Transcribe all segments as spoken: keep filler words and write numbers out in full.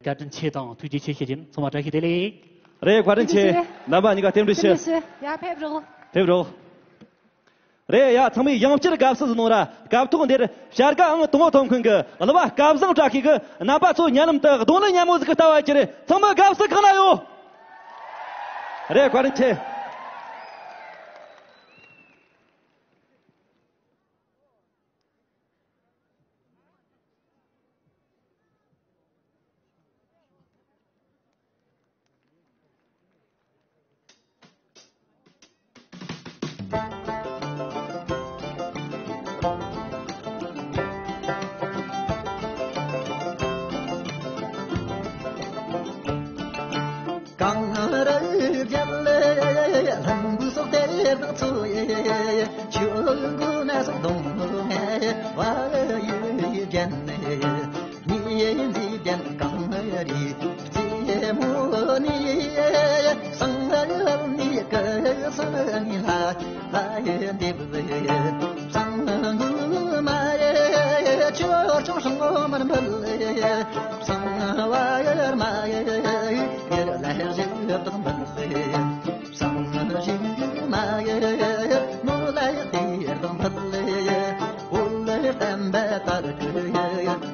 བཀའ་དྲིན་ཆེ་དང་ཐུགས་རྗེ་ཆེ་ཞུ་རྒྱུ་ཡིན། ཚང་མ་བཀྲ་ཤིས་བདེ་ལེགས། རེད། བཀའ་དྲིན་ཆེ། ཐུགས་རྗེ་ཆེ། རྣམ་པ་གཉིས་ཀ་རྟེན་འབྲེལ་ཞུ། རྟེན་འབྲེལ་ཞུ། ཡ། ཕེབས་རོགས། ཕེབས་རོགས། རེད་ཡ། ཚང་མས་ཡང་བསྐྱར་དགའ་བསུ་ཟིག་གནང་ར། སྐབས་ཐོག་འདིར་བྱ་དགའ་ཨང་དང་པོ་ཐོབ་མཁན་གྱི་གླུ་བ་སྐལ་བཟང་བཀྲ་ཤིས་ཀྱིས་རྣམ་པ་ཚོ་ཉེ་ལམ་དུ་གདོང་ལེན་སྙན་མོ་ཟིག་གི་ལྟ་བ་བྱེད་རེད། ཚང་མ་དགའ་བསུ་གང་ན་ཡོད། རེད། བཀའ་དྲིན་ཆེ། གངས་རི་རྒྱབ་ལ་ལྷུན་པོའི་སོག་དེ་དག་ཚོ་ཡི། ཆུ་མགོ་ན་སོག་སྡོང་བོ་ལྔ་བ་ཡི་རྒྱན་ནི། ཉི་འཛིན་ལྡན་གངས་རིའི་རྩེ་མོ་ནས། སང་ལ་ནི་ཀི་སང་ནི་ལྷ་ལྷ་ཡི་འདེབས། སང་མགོ་མ་ཡི་ཆུ་ཆུང་སང་མར་འབུལ། སང་བ་ཡར་མ་ཡི་ཡར་ལ་ཡར་བཞི་བདག་འབུལ། སང་ཞིག་མ་ཡི་མོ་ལ་ཡི་དེ་དང་ཕུལ། འོ་ལ་ཡི་བསྟན་པ་དར་གི་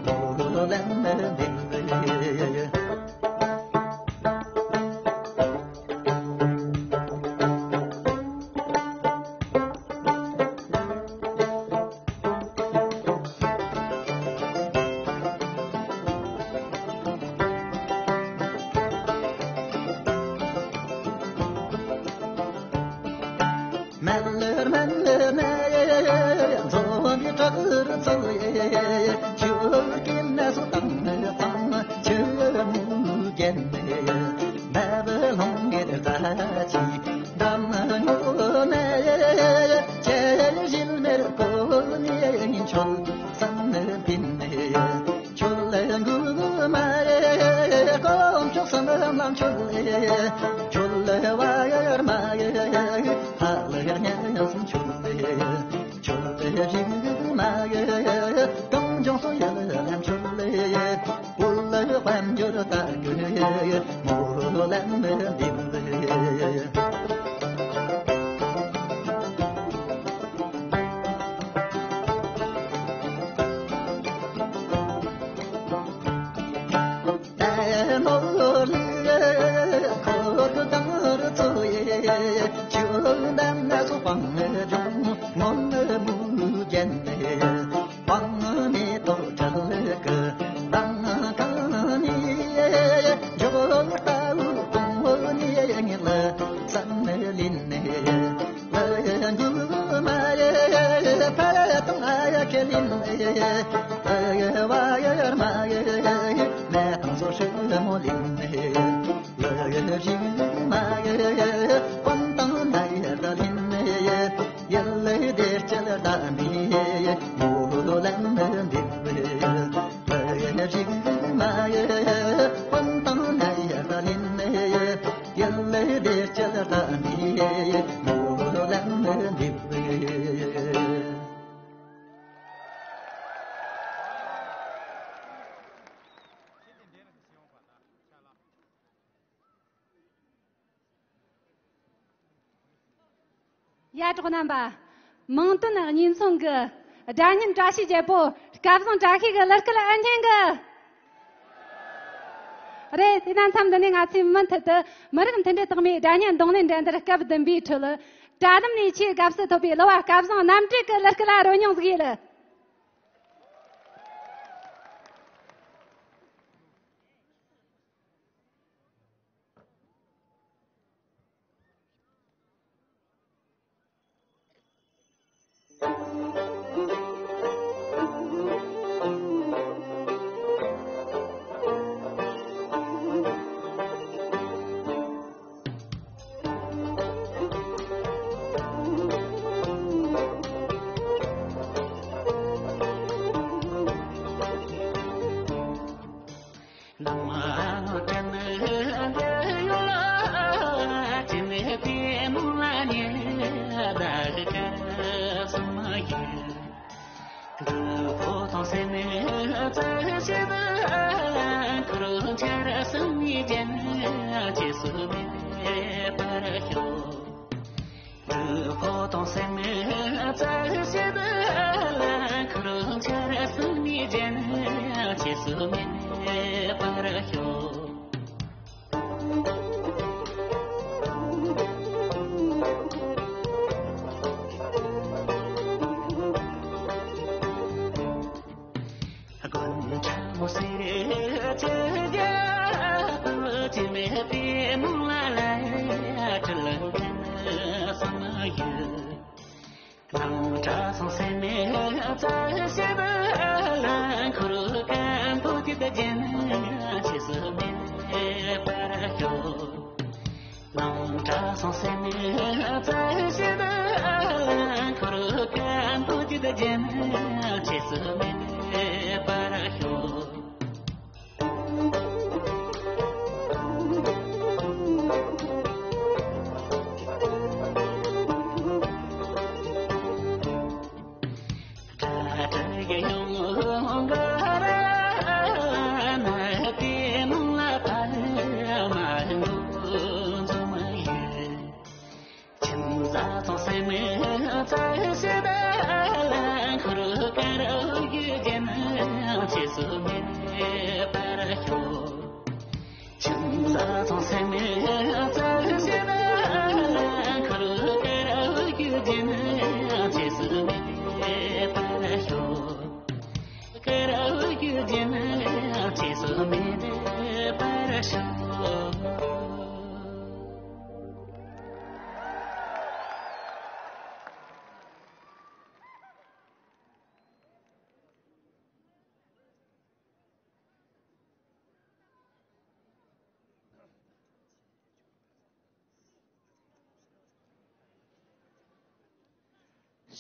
མོ་ལ་མི་འདེབས། མལ་མལ་ནས་འཛོམས་པའི་བྲག་རི་ཚོ་ཡི། ཆུ་རྐྱེན་སྣ་ཚོགས་དང་གཙང་ཆུ་མོ་བརྒྱན། འབབ་ལོང་ངེར་ཟླ་ཆེན་འགྲམ་ངོ་ན། ཁྱེད་བཞིན་མེར་གོ་ནས་ཉིན་ཆོལ་བསམ་ནི་བིན། ཆོལ་མགོ་མ་ཡི་དཀོན་མཆོག་གསུམ་ལ་མཆོད། ཆོལ་བ་ཡར་མ་ཡི་ལྷ་ལ་ཡར་ཉན་སུམ་མཆོད། ཆོལ་རིག་མ་ཡི་གངས་ལྗོངས་སུ་ཡར་ལ་མཆོད། བོད་ལ་དཔལ་འབྱོར་དར་གི་མོ་ལ་མི་འདེབས། ད་ནོར་ལུག་འཁོར་གི་དང་རུ་ཚོ་ཡི། ཆུ་འདམ་ན་སོ་སྤང་ལྗོངས་སྔོན་མོ་རྒྱན། སྤང་མེ་ཏོག་བྲག་གི་རང་གང་ནས། འཇོག་ལྟ་བུ་གོང་འོག་ནས་ངེད་ལ་བསམ་ལེན། ལ་འགུལ་མ་ཡི་ཕ་དང་ཨ་ཡ་ཁས་ལེན། ལ་བ་ཡར་མ་ཡི་མེ་དང་སོ་ཧྲི་མོ་ལེན། ལ་རིག་མ་ཡི་དཔོན་དང་ནད་ཡི་ད་ལེན། ཡི་ལ་བདེ་སྐྱིད་ད་མི་མོ་ལམ་འདེབས། ལ་རིག་མ་ཡི་དཔོན་དང་ནད་ཡི་ད་ལེན། ཡི་ལ་བདེ་སྐྱིད་ད་མི་མོ་ལམ་འདེབས། ཡ། གྲོགས་རྣམ་པ། མིང་དོན་གཉིས་མཚུངས་ཀྱི་སྒྲ་སྙན་བཀྲ་ཤིས་རྒྱལ་པོ་སྐལ་བཟང་བཀྲ་ཤིས་ཀྱི་གླུ་སྐད་ཨ་སྙན་གྱི། རེད། དེ་ན་མཚམས་འདི་ནས་ང་ཚོས་མུ་མཐུད་དུ་མི་རིགས་མཐུན་སྒྲིལ་རྟགས་མའི་སྒྲ་སྙན་རྡུང་ལེན་འགྲན་བསྡུར་སྐབས་བདུན་པའི་ཁྲོད། གྲལ་རིམ་ནས་ཆེས་དགའ་བསུ་ཐོབ་པའི་གླུ་བ་སྐལ་བཟང་རྣམ་གྲོལ་གྱི་གླུ་སྐད་ལ་རོལ་མྱོང་ཟིག་ཡིན། སུ་མེད་པར་ཤོག་འཁོར་དང་སེམས་རྩ་ཤེས་ལ་འཁོར་ཆར་སུ་མི་ཅན་ཆེ་སུ་མེད་པར་ཤོག་དགོན་ཁྲ་མོ་སེར་ཅན་རྒྱ་བོད་ཀྱི་མེས་པའི་མོ་ལ་ལ་དྲིན་ལན་གསུམ་ཡོད། ནང་གྲྭ་ཚང་སེམས་རྩ་ཤེས་ལ་འཁོར་མཁན་བོད་ཀྱི་རྒྱན་ཆེ་སུ་མེད་པར་ཤོག་ནང་གྲྭ་ཚང་སེམས་རྩ་ཤེས་ལ་འཁོར་མཁན་བོད་ཀྱི་རྒྱན་ཆེ་སུ་མེད་པར་ཤོག་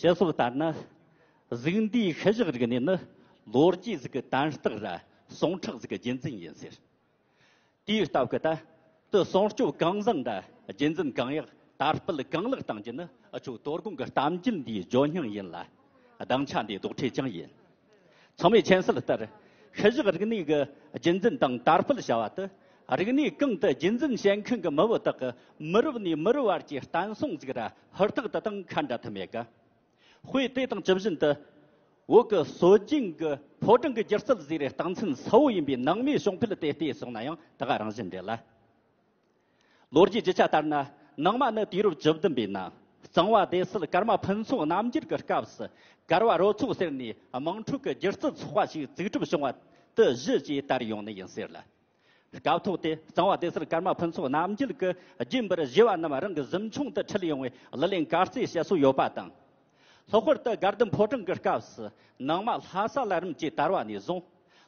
ཞེས་སོགས་ལྟར་ན། གཟུགས་འདས་ཤུལ་བཞག་རིག་གནས་ནི་ལོ་རྒྱུས་ཟིག་གི་དན་རྟགས་ར་ཟུངས་ཁྲག་ཟིག་གི་རྒྱུན་འཛིན་ཡིན་ཟེར། དེའི་སྟབས་ཀྱིས་ད་དུ་སྲུང་སྐྱོབ་གང་བཟང་ར་རྒྱུན་འཛིན་གང་ཡག་དར་སྤེལ་གང་ལེགས་གཏང་རྒྱུ་ནི་འུ་ཆོ་དོ་དགོང་གི་གཏམ་རྒྱུད་འདིའི་བརྗོད་སྙིང་ཡིན་ལ། སྡིངས་ཆ་འདིའི་རྡོག་ཁྲེས་ཀྱང་ཡིན། ཚང་མས་མཁྱེན་གསལ་ལྟར། ཤུལ་བཞག་རིག་གནས་ཀྱི་རྒྱུན་འཛིན་དང་དར་སྤེལ་བྱ་བ་དེ། རིག་གནས་གང་དུ་རྒྱུན་འཛིན་བྱེད་མཁན་གྱི་མི་བུ་དག་གི་མི་རབས་ནས་མི་རབས་བར་གྱི་བསྟན་སྲུང་ཟིག་ར་ཧུར་ཐག་དེ་དང་ཁ་འདྲ་ཐུབ་མེད་ཀ། དཔེ་དེ་དང་ཇི་བཞིན་དུ། བོད་ཀྱི་སྲོལ་རྒྱུན་གྱི་ཕོ་བྲང་གི་སྒྱུ་རྩལ་ཟེར་རེ་རྟགས་མཚན་གསལ་བོ་ཡིན་པའི་ནང་མའི་བྱུང་འཕེལ་དེ་བལྟས་སོང་ན་ཡང་དེ་ག་རང་བཞིན་རེད་ལ། ལོ་རྒྱུས་རྒྱུ་ཆ་ལྟར་ན། ནང་མ་ནི་དུས་རབས་བཅུ་བདུན་པའི་ནང་གཙང་བ་སྡེ་སྲིད་ཀརྨ་ཕུན་ཚོགས་རྣམ་རྒྱལ་གྱི་སྐབས་སུ་ཀ་ར་བ་རོལ་ཚོགས་ཟེར་ནས་དམངས་ཁྲོད་ཀྱི་སྒྱུ་རྩལ་ཚོགས་པ་ཞིག་བཙུགས་གྲུབ་བྱུང་བ་དེ་གཞི་བྱས་དར་ཡོང་ནི་ཡིན་ཟེར་ལ། སྐབས་ཐོག་དེ་གཙང་བ་སྡེ་སྲིད་ཀརྨ་ཕུན་ཚོགས་རྣམ་རྒྱལ་གྱིས་རྒྱུན་པར་བཞེས་པ་རྣམས་རང་གི་གཟིམ་ཆུང་དུ་ཁྲིད་ཡོང་བའི་ལག་ལེན་གར་རྩེད་བྱེད་སྲོལ་ཡོད་པ་དང་། ལྷག་པར་དུ་དགའ་ལྡན་ཕོ་བྲང་གི་སྐབས་སུ་ནང་མ་ལྷ་ས་ལ་རིམ་གྱིས་དར་བ་ནས་བཟུང་།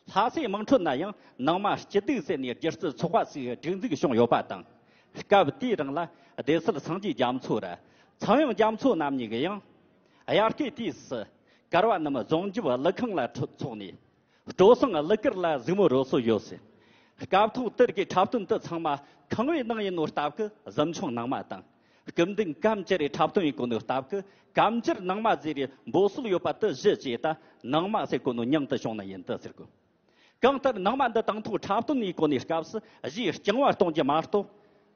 ལྷ་སའི་དམངས་ཁྲོད་ན་ཡང་ནང་མ་སྐྱིད་སྡུག་ཟེར་ནས་སྒྱུ་རྩལ་ཚོགས་པ་ཞིག་སྒྲིག་འཛུགས་བྱུང་ཡོད་པ་དང་། སྐབས་དེའི་རིང་ལ་སྡེ་སྲིད་སངས་རྒྱས་རྒྱ་མཚོ་ར་ཚངས་དབྱངས་རྒྱ་མཚོ་རྣམ་གཉིས་ཀྱིས་ཡང་། དབྱར་ཁའི་དུས་སུ་ཀ་ར་བ་རྣམས་རྫོང་རྒྱབ་གླུ་ཁང་ལ་འཚོགས་ནས། སྤྲོ་གསེང་གླུ་གར་ལ་གཟིགས་མོ་རོལ་སྲོལ་ཡོད་ཟེར། སྐབས་ཐོག་དེར་གྱི་འཁྲབ་སྟོན་དུ་ཚང་མ་ཁང་བའི་ནང་ཡིན་ནོ་སྟབས་ཀྱིས་གཟིམ་ཆུང་ནང་མ་དང་། སྐུ་མདུན་གམ་བཅར་རེ་འཁྲབ་སྟོན་ཡིན་གོ་ནོ་སྟབས་ཀྱིས་གམ་བཅར་ནང་མ་ཟེར་རེ་འབོད་སྲོལ་ཡོད་པ་དེ་གཞི་བྱས་ད་ནང་མ་ཟེར་གོ་ནོ་མྱིང་དུ་བྱུང་ནི་ཡིན་ད་ཟེར་གོ། གང་ལྟར་ནང་མ་འདི་དང་ཐོག་འཁྲབ་སྟོན་ཡིན་གོ་ནོ་སྐབས་སུ་གཞས་རྐྱང་བ་གཏོང་རྒྱུ་མ་གཏོགས་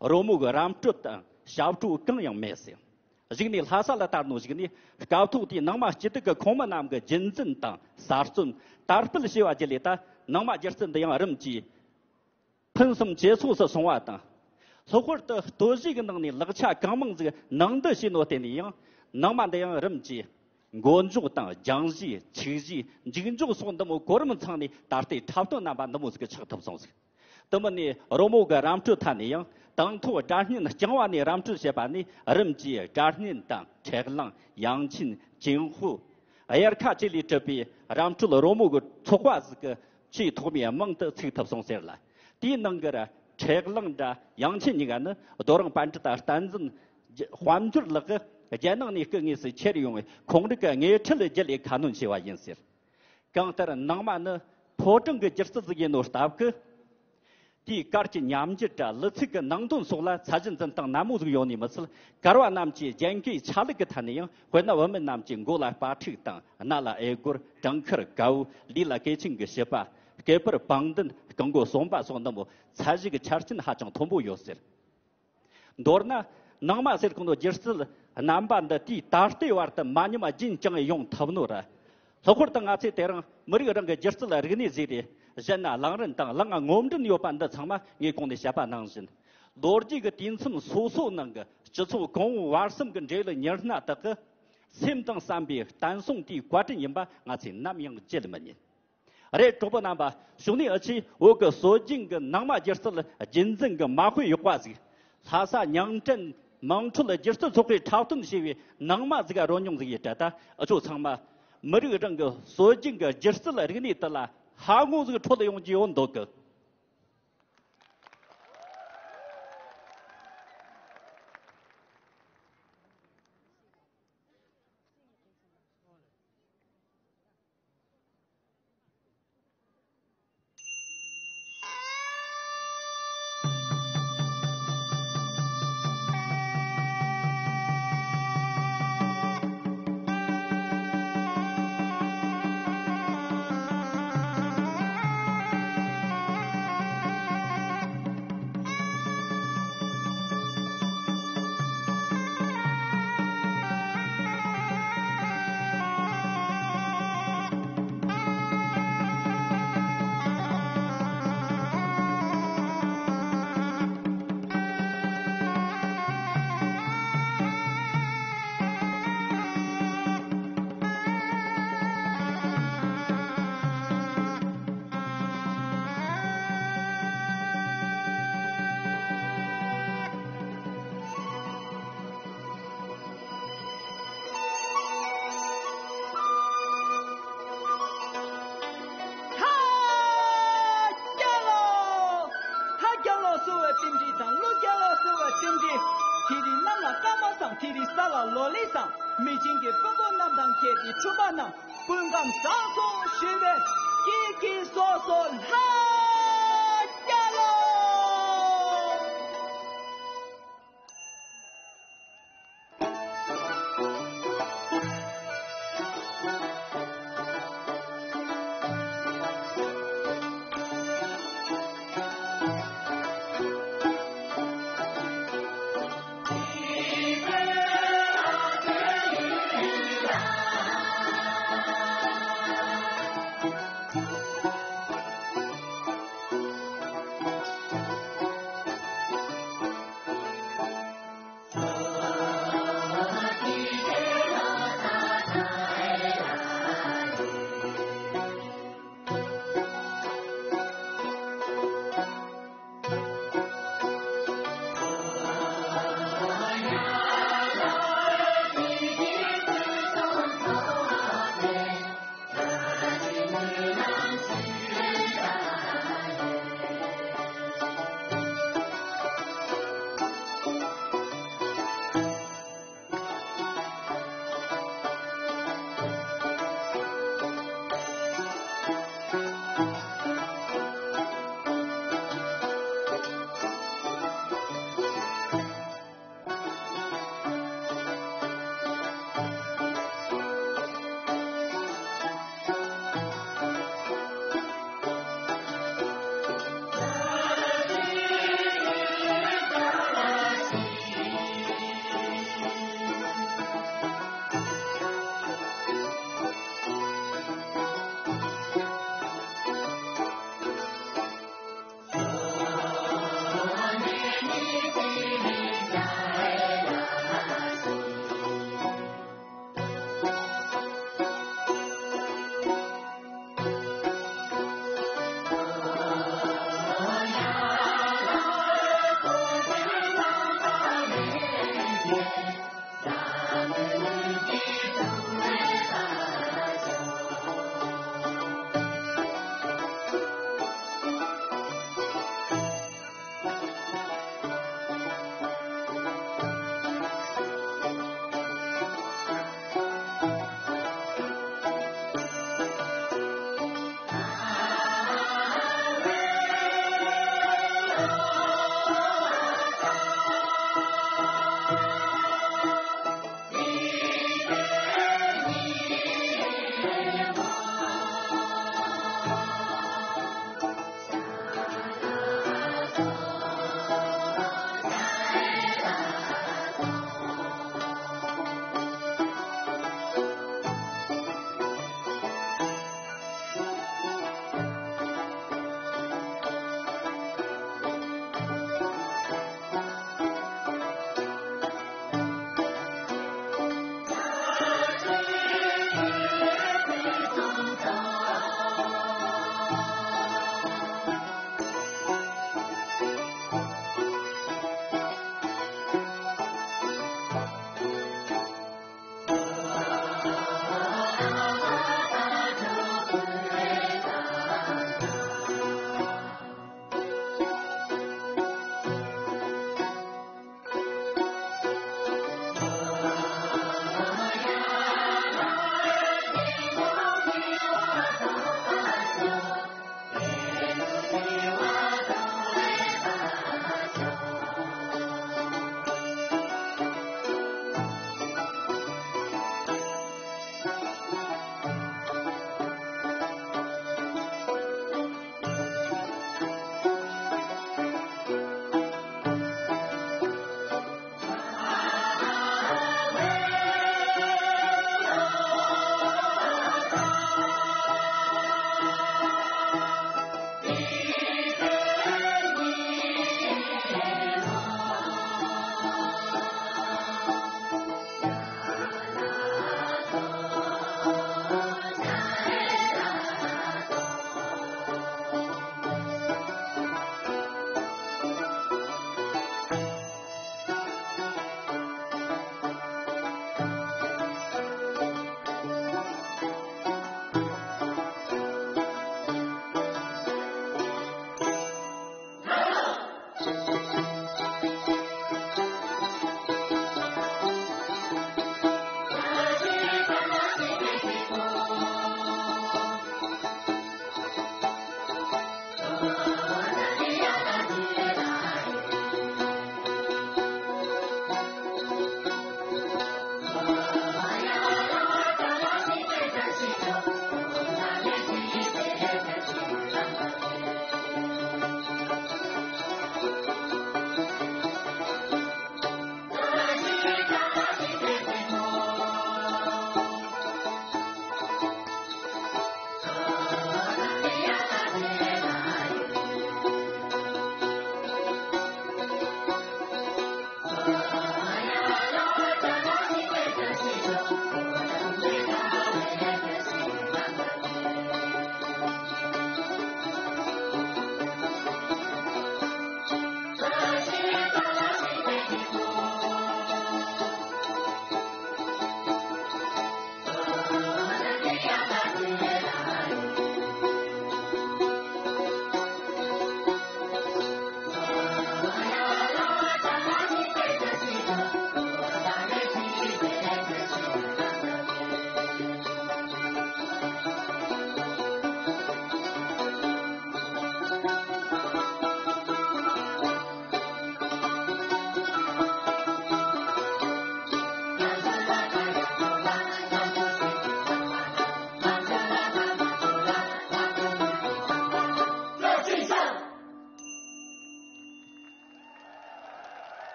རོལ་མོ་གི་ར་སྤྲོད་དང་ཞབས་བྲོ་གང་ཡང་མེད་ཟེར། གཞུག་ནས་ལྷ་ས་ལ་དར་ནོ་གཞུག་ནས་སྐབས་ཐོག་དེའི་ནང་མ་སྐྱིད་སྡུག་གི་ཁོངས་མི་རྣམས་ཀྱི་རྒྱུན་འཛིན་དང་གསར་རྩོམ་དར་སྤེལ་བྱས་པ་བརྒྱུད་ལས་ད་ནང་མ་སྒྱུ་རྩལ་འདི་ཡང་རིམ་གྱིས་ཕུན་སུམ་ཇེ་ཚོགས་སུ་སོང་བ་དང་། ལྷག་པར་དུ་སྟོད་གཞས་ཀྱི་ནང་ནས་ལེགས་ཆ་གང་མང་ཟིག་ནང་འདྲེན་བྱས་ནོ་བརྟེན་ནས་ཡང་ནང་མ་འདི་ཡང་རིམ་གྱིས་མགོ་འཇོག་དང་རྒྱང་གཞས་ཆིག་གཞས་མཇུག་འཇོག་སོགས་འདི་མོ་གོ་རིམ་ཚང་ནས་ད་ལྟའི་འཁྲབ་སྟོན་རྣམ་པ་འདི་མོ་ཟིག་ཆགས་ཐུབ་སོང་ཟིག། དེ་མིན་ནས་རོལ་མོ་གི་ར་སྤྲོད་ཐད་ནས་ཡང་དང་ཐོག་སྒྲ་སྙན་རྐྱང་བ་ནས་ར་སྤྲོད་བྱེད་པ་ནས་རིམ་གྱིས་སྒྲ་སྙན་དང་འཕྲེད་གླེང་དབྱངས་ཅན་ཅིང་ཧུའུ། དབྱར་ཁ་བཅས་ལས་གྲུབ་པའི་ར་སྤྲོད་རོལ་མོ་གི་ཚོགས་པ་ཟིག་གི་ཆེས་ཐོག་མའི་དམངས་དུ་ཚུད་ཐུབ་སོང་ཟེར་ལ། དེའི་ནང་གི་ར་འཕྲེད་གླེང་ར་དབྱངས་ཅན་གཉིས་ཀ་ནི་རྡོ་རིང་པཎྜི་ཏ་བསྟན་འཛིན་དཔལ་འབྱོར་ལགས་ཀྱིས་རྒྱལ་ནང་ནས་སྐུ་དངོས་སུ་ཁྱེར་ཡོང་བའི་ཁོང་རིགས་ཀྱི་དངོས་འཕྲིན་བརྒྱུད་ལས་ཁ་སྣོན་བྱས་པ་ཡིན་ཟེར། གང་ལྟར་ནང་མ་ནི་ཕོ་བྲང་གི་སྒྱུ་རྩལ་ཟིག་ཡིན་ནོ་སྟབས་ཀྱིས། དེའི་གར་གྱི་ཉམས་འགྱུར་དང་གླུ་ཚིག་གི་ནང་དོན་སོགས་ལ་ཚད་གཞི་འཛིན་སྟངས་ནན་མོ་ཟིག་ཡོད་ནི་མི་ཚད། གར་བ་རྣམས་ཀྱི་རྒྱན་གོས་ཆ་ལུགས་ཀྱི་ཐད་ནས་ཡང་དཔེར་ན་བུད་མེད་རྣམས་ཀྱི་མགོ་ལ་སྤ་ཕྲུག་དང་སྣ་ལ་འོས་སྒོར་བྲང་ཁར་གའུ་ལུས་ལ་སྐེ་ཆེན་གྱི་བྱི་པ་སྐེད་པར་པང་གདན་རྐུ་མགོ་གསུམ་པ་སོགས་འདི་མོ་ཚད་གཞི་གི་ཆ་རྐྱེན་ཧ་ཅང་མཐོན་པོ་ཡོད་ཟེར། མདོར་ན། ནང་མ་ཟེར་གོ་ནོ་སྒྱུ་རྩལ་རྣམ་པ་འདི་དུས་ད་ལྟའི་བར་དུ་མ་ཉམས་རྒྱུན་བསྐྱངས་ཡོང་ཐུབ་ནོ་རེད། ལྷག་པར་དུ་ང་ཚོས་དེ་རིང་མི་རིགས་རང་གི་སྒྱུ་རྩལ་རིག་གནས་ཟེར་ཏེ། གཞན་ན་གླེང་རིན་དང་གླེང་ངོ་འདྲེན་ཡོད་པ་འདི་ཚང་མ་ངས་གོང་ནས་བཤད་པ་ནང་བཞིན། ལོ་རྒྱུས་ཀྱི་དུས་མཚམས་སོ་སོའི་ནང་གི་སྤྱི་ཚོགས་གོང་འོག་བར་གསུམ་གྱི་འབྲེལ་ཡོད་ཉི་སྣ་དག་གི་སེམས་དང་བསམ་པའི་བསྟན་སྲུང་དེའི་བཀའ་དྲིན་ཡིན་པ་ང་ཚོས་ནམ་ཡང་བརྗེད་མི་ཉན། རེད། གྲོགས་པོ་རྣམ་པ། ཕྱོགས་ནས་འུ་ཆོས་བོད་ཀྱི་སྲོལ་རྒྱུན་གྱི་ནང་མ་སྒྱུ་རྩལ་རྒྱུན་འཛིན་གྱི་མ་དཔེ་ཡག་པ་ཟིག་ལྷ་ས་ཉིང་ཁྲི་དམངས་ཁྲོད་སྒྱུ་རྩལ་ཚོགས་པས་འཁྲབ་སྟོན་བྱས་པའི་ནང་མ་ཟིག་ག་རོལ་མྱོང་ཟིག་ཡེད་དྲ་ད། འུ་ཆོ་ཚང་མ་མི་རིགས་རང་གི་སྲོལ་རྒྱུན་གྱི་སྒྱུ་རྩལ་རིག་གནས་དེ་ལ་ཧ་ངོ་ཟིག་འཕྲོད་ཡོང་རྒྱུ་ཡོད་འདོད་གི། ལྷ་རྒྱལ་ལོ། ལྷ་རྒྱལ་ལོ་གསོལ་བའི་རྟེན་འབྲེལ་དང་། ཀླུ་རྒྱལ་ལོ་གསོལ་བའི་རྟེན་འབྲེལ། དེ་རིང་གནམ་ལ་སྐར་མ་བཟང་། དེ་རིང་ས་ལ་ལོ་ལེགས་བཟང་། མི་ཆེན་གྱི་དཔོན་པོ་རྣམས་དང་བཅས་ཏེ་ཕྲུ་གུ་རྣམས་སྐུ་ཁམས་བཟང་སོང་ཞུ་བའི་སྐྱིད་སྐྱིད་སོ་སོ་ལྷ་རྒྱལ་ལོ།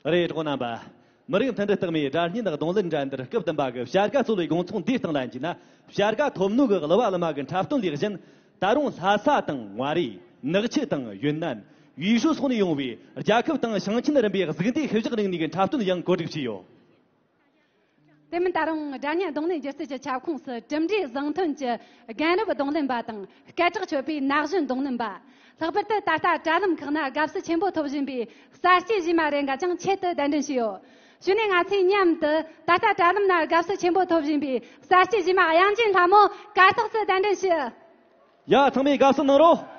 རེད། གྲོགས་རྣམ་པ། མི་རིགས་མཐུན་སྒྲིལ་རྟགས་མའི་སྒྲ་སྙན་གདོང་ལེན་འགྲན་བསྡུར་སྐབས་བདུན་པ་གི་བྱ་དགའ་གཙོ་བོའི་དགོང་ཚོགས་འདིའི་སྟེང་ལ་ཡིན་གྱི་ན། བྱ་དགའ་ཐོབ་ནོ་གི་གླུ་བ་གླུ་མ་གི་འཁྲབ་སྟོན་ལས་གཞན། ད་རུང་ལྷ་ས་དང་མངའ་རིས། ནག་ཆུ་དང་ཡུན་ནན། ཡུས་ཧྲུའུ་སོགས་ནས་ཡོང་བའི་རྒྱལ་ཁབ་དང་ཞིང་ཆེན་རིམ་པའི་གཟུགས་འདས་ཤུལ་བཞག་རིག་གནས་ཀྱི་འཁྲབ་སྟོན་ཡང་གོ་སྒྲིག་བྱས་ཡོད། དེ་མིན་ད་རུང་སྒྲ་སྙན་གདོང་ལེན་སྒྱུ་རྩལ་གྱི་ཁྱབ་ཁོངས་སུ་གྲུབ་འབྲས་བཟང་ཐོན་གྱི་རྒན་རབས་གདོང་ལེན་པ་དང་སྐད་གྲགས་ཆོད་པའི་ན་གཞོན་གདོང་ལེན་པ། ལྷག་པར་དུ་ད་ལྟ་དྲ་ལམ་ཁག་ན་དགའ་བསུ་ཆེན་པོ་ཐོབ་བཞིན་པའི་གསར་སྐྱེས་གཞས་མ་རེ་འགའ་ཀྱང་ཆེད་དུ་གདན་འདྲེན་ཞུས་ཡོད། གཞུག་ནས་ང་ཚོས་མཉམ་དུ་ད་ལྟ་དྲ་ལམ་ན་དགའ་བསུ་ཆེན་པོ་ཐོབ་བཞིན་པའི་གསར་སྐྱེས་གཞས་མ་དབྱངས་ཅན་ལྷ་མོ་གར་སྟེགས་སུ་གདན་འདྲེན་ཞུ། ཡ། ཚང་མས་དགའ་བསུ་གནང་རོགས།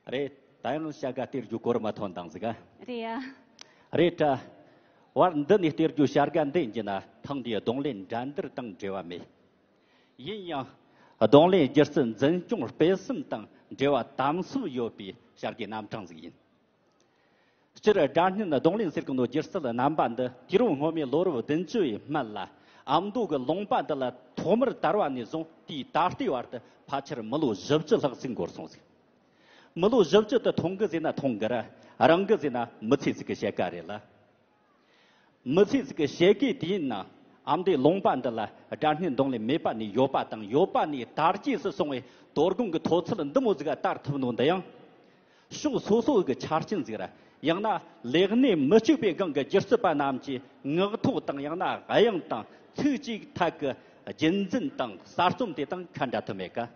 རེད། ད་ཡང་བྱ་དགའ་སྟེར་རྒྱུ་གོ་རིམ་མ་ཐོན་དང་ཟིག་ག་རེད་ཡ། རེད་དྲ། བར་འདི་ནས་སྟེར་རྒྱུ་བྱ་དགའ་འདི་ཡིན་གྱི་ན་ཐེངས་འདིའི་རྡུང་ལེན་འགྲན་བསྡུར་དང་འབྲེལ་བ་མེད། ཡིན་ཡང་ རྡུང་ལེན་སྒྱུ་རྩལ་འཛིན་སྐྱོང་སྤེལ་གསུམ་དང་འབྲེལ་བ་དམ་ཟབ་ཡོད་པའི་བྱ་དགའི་རྣམ་གྲངས་ཟིག་ཡིན། སྤྱིར་སྒྲ་སྙན་རྡུང་ལེན་ཟེར་གི་ནོ་སྒྱུ་རྩལ་རྣམ་པ་འདི་དུས་རབས་སྔོན་མའི་ལོ་རབས་བདུན་ཅུ་ཡི་སྨད་ལ་ཨ་མདོ་གི་ལུང་པ་འདི་ལ་ཐོག་མར་དར་བ་ནས་བཟུང་དེའི་ད་ལྟའི་བར་དུ་ཕལ་ཆེར་མི་ལོ་བཞི་བཅུ་ལྷག་ཟིག་འགོར་སོང་ཟིག། མི་ལོ་བཞི་བཅུ་དེ་ཐུང་གི་ཟེར་ན་ཐུང་གི་ར། རིང་གི་ཟེར་ན་མི་ཚེ་ཟིག་གི་ཕྱེད་ཀ་རེད་ལ། མི་ཚེ་ཟིག་གི་ཕྱེད་ཀའི་དུས་ཡུན་ནང་ཨ་མདོའི་ལུང་པ་འདི་ལ་སྒྲ་སྙན་རྡུང་ལེན་མེད་པ་ནས་ཡོད་པ་དང་ཡོད་པ་ནས་དར་རྒྱས་སུ་སོང་བའི་དོ་དགོང་གི་མཐོ་ཚད་འདི་མོ་ཟིག་ག་དར་ཐུབ་ནོ་འདི་ཡང་ཕྱོགས་སོ་སོ་གི་ཆ་རྐྱེན་ཟིག་ར། ཡང་ན་ལས་གནས་མི་གཅིག་པའི་སྒང་གི་སྒྱུ་རྩལ་པ་རྣམས་ཀྱི་ངག་ཐོག་དང་ཡང་ན་དབྱངས་དང་ཚིག་གཅིག་ཐད་ཀྱི་རྒྱུན་འཛིན་དང་གསར་རྩོམ་དེ་དང་ཁ་འདྲ་ཐུབ་མེད་ཀ།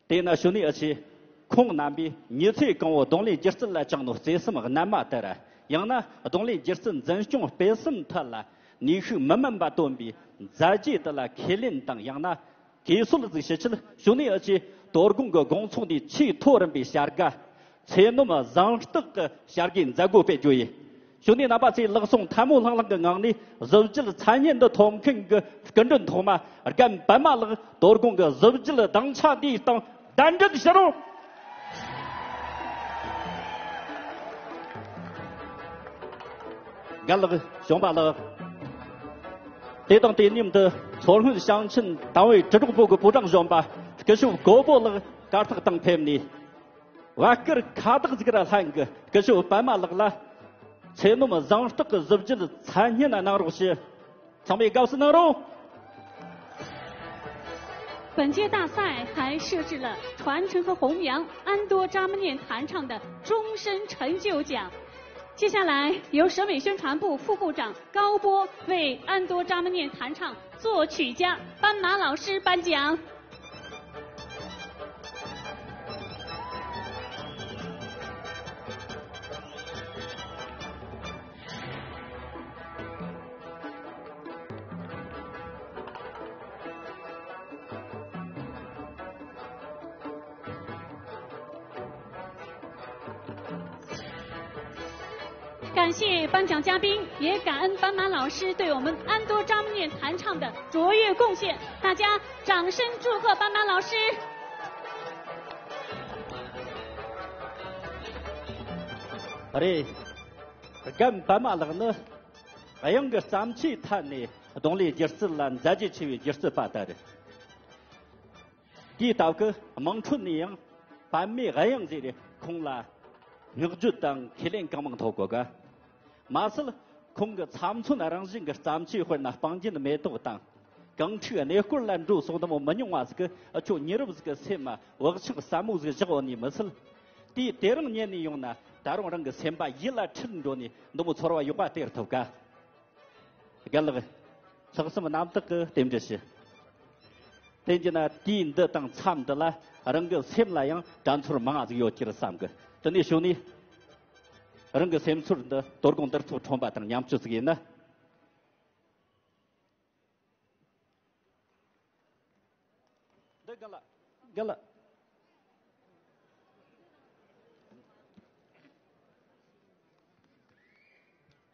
དེས་ན་ཞུ་ནི་ཨ་ཆེ། ཁོང་རྣམ་པས་མྱི་ཚེ་གང་བོ་རྡུང་ལེན་སྒྱུ་རྩལ་ལ་བཅངས་ནོ་བརྩེ་སེམས་རྣལ་མ་ལྟར། ཡང་ན་རྡུང་ལེན་སྒྱུ་རྩལ་འཛིན་སྐྱོང་སྤེལ་གསུམ་ཐད་ལ་ནུས་ཤུགས་མི་དམན་པ་བཏོན་པའི་མཛད་རྗེས་དེ་ལ་ཁས་ལེན་དང་ཡང་ན་གུས་གསོལ་ཟིག་ཞུ་ཆེད་ཞུ་ནི་ཨ་ཆེ། དོ་དགོང་གི་དགོང་ཚོགས་འདིའི་ཆེས་མཐོ་རིམ་པའི་བྱ་དགའ། ཚེ་ནོམ་གཟེངས་རྟགས་ཀྱི་བྱ་དགའི་མཛད་སྒོ་སྤེལ་རྒྱུ་ཡིན། ཞུ་ནི་རྣམ་པ་ཚོས་ལག་ཟུང་ཐལ་མོ་ལྷང་ལྷང་གི་ངང་ནས་གཟི་བརྗིད་མཚན་སྙན་འདི་ཐོབ་མཁན་གྱི་སྐུ་མགྲོན་ཐོག་མ་རྒན་པད་མ་ལགས་དོ་དགོང་གི་གཟི་བརྗིད་གདན་ཆ་འདིའི་སྟེང་གདན་འདྲེན་ཞུ་རོགས། རྒན་ལགས། གཞོན་པ་ལགས། དེ་དང་དེ་མཉམ་དུ་མཚོ་སྔོན་ཞིང་ཆེན་ཏང་ཨུའི་དྲིལ་སྒྲོག་པུའུ་གི་པུའུ་ཀྲང་གཞོན་པ་སྐུ་ཞབས་གོ་པོ་ལགས་གར་སྟེགས་སྟེང་ཕེབས་ནས། བར་སྐོར་ཁ་བཏགས་ཟིག་ར་ལྷན་གྱི་སྐུ་ཞབས་པད་མ་ལགས་ལ་ཚེ་ནོམ་གཟེངས་རྟགས་ཀྱི་གཟི་བརྗིད་མཚན་སྙན་གནང་རོགས་ཞུ། ཚང་མས་དགའ་བསུ་གནང་རོགས། 本届大赛还设置了传承和弘扬安多扎木念弹唱的终身成就奖。接下来，由省委宣传部副部长高波为安多扎木念弹唱作曲家斑马老师颁奖。 感谢颁奖嘉宾，也感恩斑马老师对我们安多扎木念弹唱的卓越贡献。大家掌声祝贺斑马老师。 རེད། རྒན་པད་མ་ལགས་ནི་དབྱངས་ཀྱི་བརྩམས་ཆོས་ཐད་ནས་རྡུང་ལེན་སྒྱུ་རྩལ་ལ་མཛད་རྗེས་ཆེ་བའི་སྒྱུ་རྩལ་པ་དེ་རེད། དེའི་སྟབས་ཀྱིས་དམངས་ཁྲོད་ནས་ཡང་པད་མའི་དབྱངས་ཟེར་ཁོང་ལ་བསྔགས་བརྗོད་དང་ཁས་ལེན་གང་མང་ཐོབ་གོ་ག། མ་ཟད་ཁོང་གི་ཚབ་མཚོན་རང་བཞིན་གྱི་བརྩམས་ཆོས་དཔེར་ན་སྤང་རྒྱན་མེ་ཏོག་དང་། གངས་ཁྲོད་གནས་སྐོར་ལ་འགྲོ་སོགས་འདི་མོ་མི་ཉུང་བ་ཟིག་གིས་ཁྱོད་མྱི་རབས་ཟིག་གི་སེམས་མ་བག་ཆགས་ཟབ་མོ་ཟིག་བཞག་ཡོད་ནི་མི་ཚད། དེ་དེ་རིང་ཉན་ནས་ཡོང་ན་ད་རུང་རང་གི་སེམས་པ་ཡིད་ལ་འཁྲིལ་འགྲོ་ནས་འདི་མོ་ཚོར་བ་ཡག་པ་སྟེར་ཐུབ་ག། རྒན་ལགས། ལྷག་བསམ་རྣམ་དག་གིས་རྟེན་འབྲེལ་ཞུ། དེ་བྱས་ན་དུས་འདི་དང་མཚམས་འདི་ལ་རང་གི་སེམས་ལ་ཡང་དགྲ་ཚོར་མང་ང་ཟིག་ཡོད་ཀྱི་རེད་བསམ་གི། དེ་ནས་ཞུ་ནས། རང་གི་སེམས་ཚོར་འདི་དོ་དགོང་འདིར་ཚོགས་ཁྲོམ་པ་དང་མཉམ་སྤྱོད་ཟིག་ཡིན་ན། འདི་ག་ལ། ག་ལ།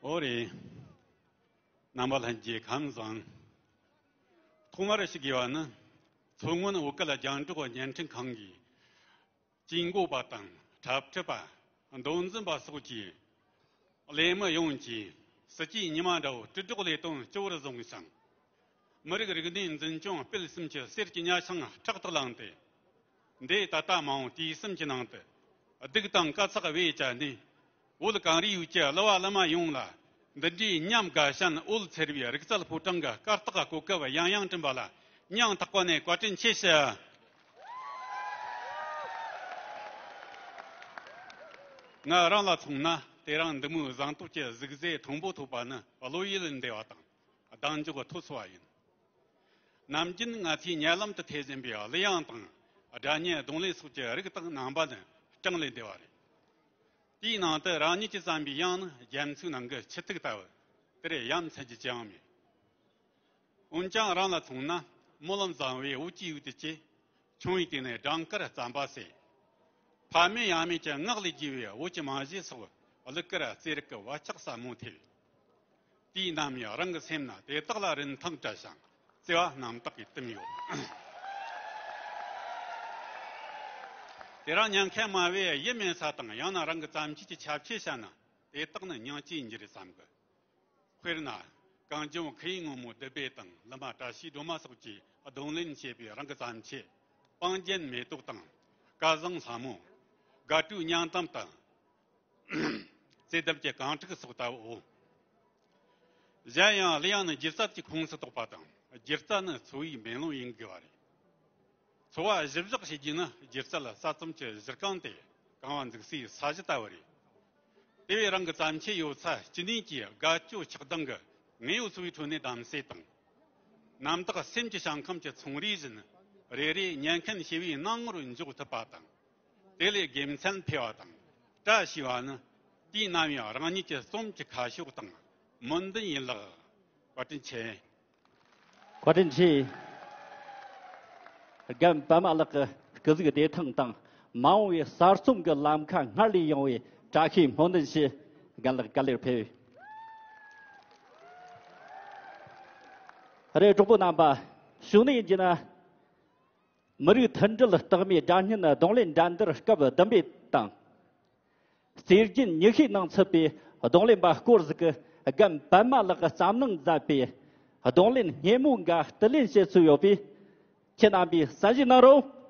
ཨོ་རེད། རྣམ་པ་ལྷན་རྒྱས་ཁམས་བཟང་། ཐོག་མར་ཞུ་དགོས་པ་ནི། མཚོ་སྔོན་བོད་སྐད་རྒྱང་སྒྲོག་བརྙན་འཕྲིན་ཁང་གིས། ཇུས་འགོད་པ་དང་འཁྲབ་ཁྲིད་པ། མདོ་འཛིན་པ་སོགས་ཀྱིས། ལས་མི་ཡོངས་ཀྱིས་སྲིད་ཇུས་ཉི་མ་འདྲ་བོ་དྲིལ་སྒྲོག་ལས་དོན་ལྕི་བོར་བཟུང་ཞིང་། མི་རིགས་རིག་གནས་འཛིན་སྐྱོང་སྤེལ་གསུམ་གྱི་གསེར་གྱི་ཉ་ཆང་ཕྲག་ཏུ་བླངས་ཏེ། འདས་ད་ལྟ་མ་འོངས་དུས་གསུམ་གྱི་ནང་དུ་སྡུག་དང་དཀའ་ཚེགས་བེད་སྤྱད་ནས། བོད་གངས་རིའི་ཡུལ་གྱི་གླུ་བ་གླུ་མ་ཡོངས་ལ་འདི་འདྲའི་ཉམས་དགའ་ཞིང་འོད་འཚེར་བའི་རིག་རྩལ་ཕོ་བྲང་གི་སྐར་རྟགས་གོ་སྐབས་ཡང་ཡང་བསྐྲུན་པ་ལ་སྙིང་ཐག་པ་ནས་བཀའ་དྲིན་ཆེ་ཞུ། ང་རང་ལ་མཚོན་ན་དེ་རིང་འདི་མོའི་གཟེངས་རྟགས་ཀྱི་གཟིགས་ཟས་མཐོན་པོ་ཐོབ་པ་ནི་བློ་ཡུལ་འདས་པ་དང་གདེང་འཇོག་ཐོབ་སོང་བ་ཡིན། ནམ་རྒྱུན་ང་ཚོས་ཉེ་ལམ་དུ་ཐོས་ཟིན་པའི་གླུ་དབྱངས་དང་སྒྲ་སྙན་རྡུང་ལེན་སོགས་ཀྱི་རིགས་དག་རྣམ་པ་ནི་བགྲང་ལས་འདས་པ་རེད། དེའི་ནང་དུ་རང་ཉིད་ཀྱིས་བརྩམས་པའི་དབྱངས་ནི་རྒྱ་མཚོའི་ནང་གི་ཆུ་ཐིགས་ལྟ་བུ་དེར་ཡ་མཚན་རྒྱུ་ཅི་ཡང་མེད། འོན་ཀྱང་རང་ལ་མཚོན་ན་སྨོན་ལམ་བཟང་བའི་འོད་ཀྱི་འོད་དུ་བཅས། ཆུང་བའི་དུས་ནས་སྦྲང་དཀར་རྩམ་པ་ཟས། ཕ་མེས་ཡང་མེས་ཀྱི་ངག་ལས་རྒྱས་པའི་བོད་ཀྱི་མ་བཞེས་སོགས་གླུ་གར་རྩེད་རིགས་ཀྱི་བག་ཆགས་ཟབ་མོ་ཐེབས། དུས་ནམ་ཡང་རང་གི་སེམས་ན་དེ་དག་ལ་རིན་ཐང་བྲལ་ཞིང་བརྩེ་བ་རྣམ་དག་གིས་བསྟིམ་ཡོད། དེ་རིང་ཉན་མཁན་མང་བས་ཡིད་སྨོན་ས་དང་། ཡང་ན་རང་གི་བརྩམས་ཆོས་ཀྱི་ཁྱབ་ཆེ་བཤད་ན། དེ་དག་ནི་སྙིང་རྗེའི་འགྱུར་བསམ་གི། དཔེར་ན། གངས་ལྗོངས་ཁུ་ཡུག་སྔོན་མོ་བདུད་བྷེ་དང་། ལི་མ་བཀྲ་ཤིས་སྒྲོལ་མ་སོགས་ཀྱིས་རྡུང་ལེན་བྱས་པའི་རང་གི་བརྩམས་ཆོས། སྤང་རྒྱན་མེ་ཏོག་དང་། སྐལ་བཟང་ལྷ་མོ། དགའ་སྤྲོའི་སྙིང་གཏམ་དང་། བརྩེ་དུབ་ཀྱི་གངས་ཕྲུག་སོགས་ལྟ་བུའོ། གཞན་ཡང་གླུ་དབྱངས་ནི་སྒྱུ་རྩལ་གྱི་ཁོངས་སུ་གཏོགས་པ་དང་། སྒྱུ་རྩལ་ནི་འཚོ་བའི་མེ་ལོང་ཡིན་དགོས་པ་རེད། འཚོ་བ་གཞི་བཞག་བྱེད་རྒྱུ་ནི་སྒྱུ་རྩལ་གསར་རྩོམ་གྱི་གཞི་རྐང་སྟེ། རྐང་བ་འཛུགས་སའི་ས་གཞི་ལྟ་བུ་རེད། དེ་བས་རང་གི་བརྩམས་ཆོས་ཡོད་ཚད་ཅི་ནུས་ཀྱིས་དགའ་སྐྱོ་ཆགས་སྡང་གི་དངོས་ཡོད་འཚོ་བའི་ཁྲོད་ནས་བདམས་གསེས་དང་། རྣམ་དག་སེམས་ཀྱི་ཞིང་ཁམས་ཀྱི་ཚོང་རའི་བཞིན། རེ་རེ་ཉན་མཁན་ཞི་བའི་སྣང་ངོར་འཇོག་ཐུབ་པ་དང་། དེ་ལས་དགེ་མཚན་འཕེལ་བ་དང་། བཀྲ་ཤིས་པ་ནི་དུས་ནམ་ཡང་རང་ཉིད་ཀྱི་རྩོམ་གྱི་ཁ་ཕྱོགས་དང་སྨོན་འདུན་ཡིན་ལགས། བཀའ་དྲིན་ཆེ། བཀའ་དྲིན་ཆེ། རྒན་པད་མ་ལགས་ཀྱི་སྐུ་གཟུགས་བདེ་ཐང་དང་། མ་འོངས་པའི་གསར་རྩོམ་གྱི་ལམ་ཁ་སྔར་ལས་ཡངས་པའི་བཀྲ་ཤིས་སྨོན་འདུན་ཞུ། རྒན་ལགས་བཀའ་ལེར་ཕེབས། རེད། གྲོགས་པོ་རྣམ་པ། གཞུག་ནས་ཡིན་གྱི་ན། མི་རིགས་མཐུན་སྒྲིལ་རྟགས་མའི་སྒྲ་སྙན་རྡུང་ལེན་འགྲན་བསྡུར་སྐབས་བདུན་པའི་དང་། རྩེ་རྒྱན་ཉི་ཤུའི་ནང་ཚུད་པའི་རྡུང་ལེན་པ་སྐོར་ཟིག་གིས་རྒན་པད་མ་ལགས་ཀྱིས་བརྩམས་གནང་མཛད་པའི་རྡུང་ལེན་སྙན་མོ་འགའ་བསྡུ་ལེན་བྱེད་སྲོལ་ཡོད་པས། ཁྱེད་རྣམ་པས་གསན་བཞེས་གནང་རོགས།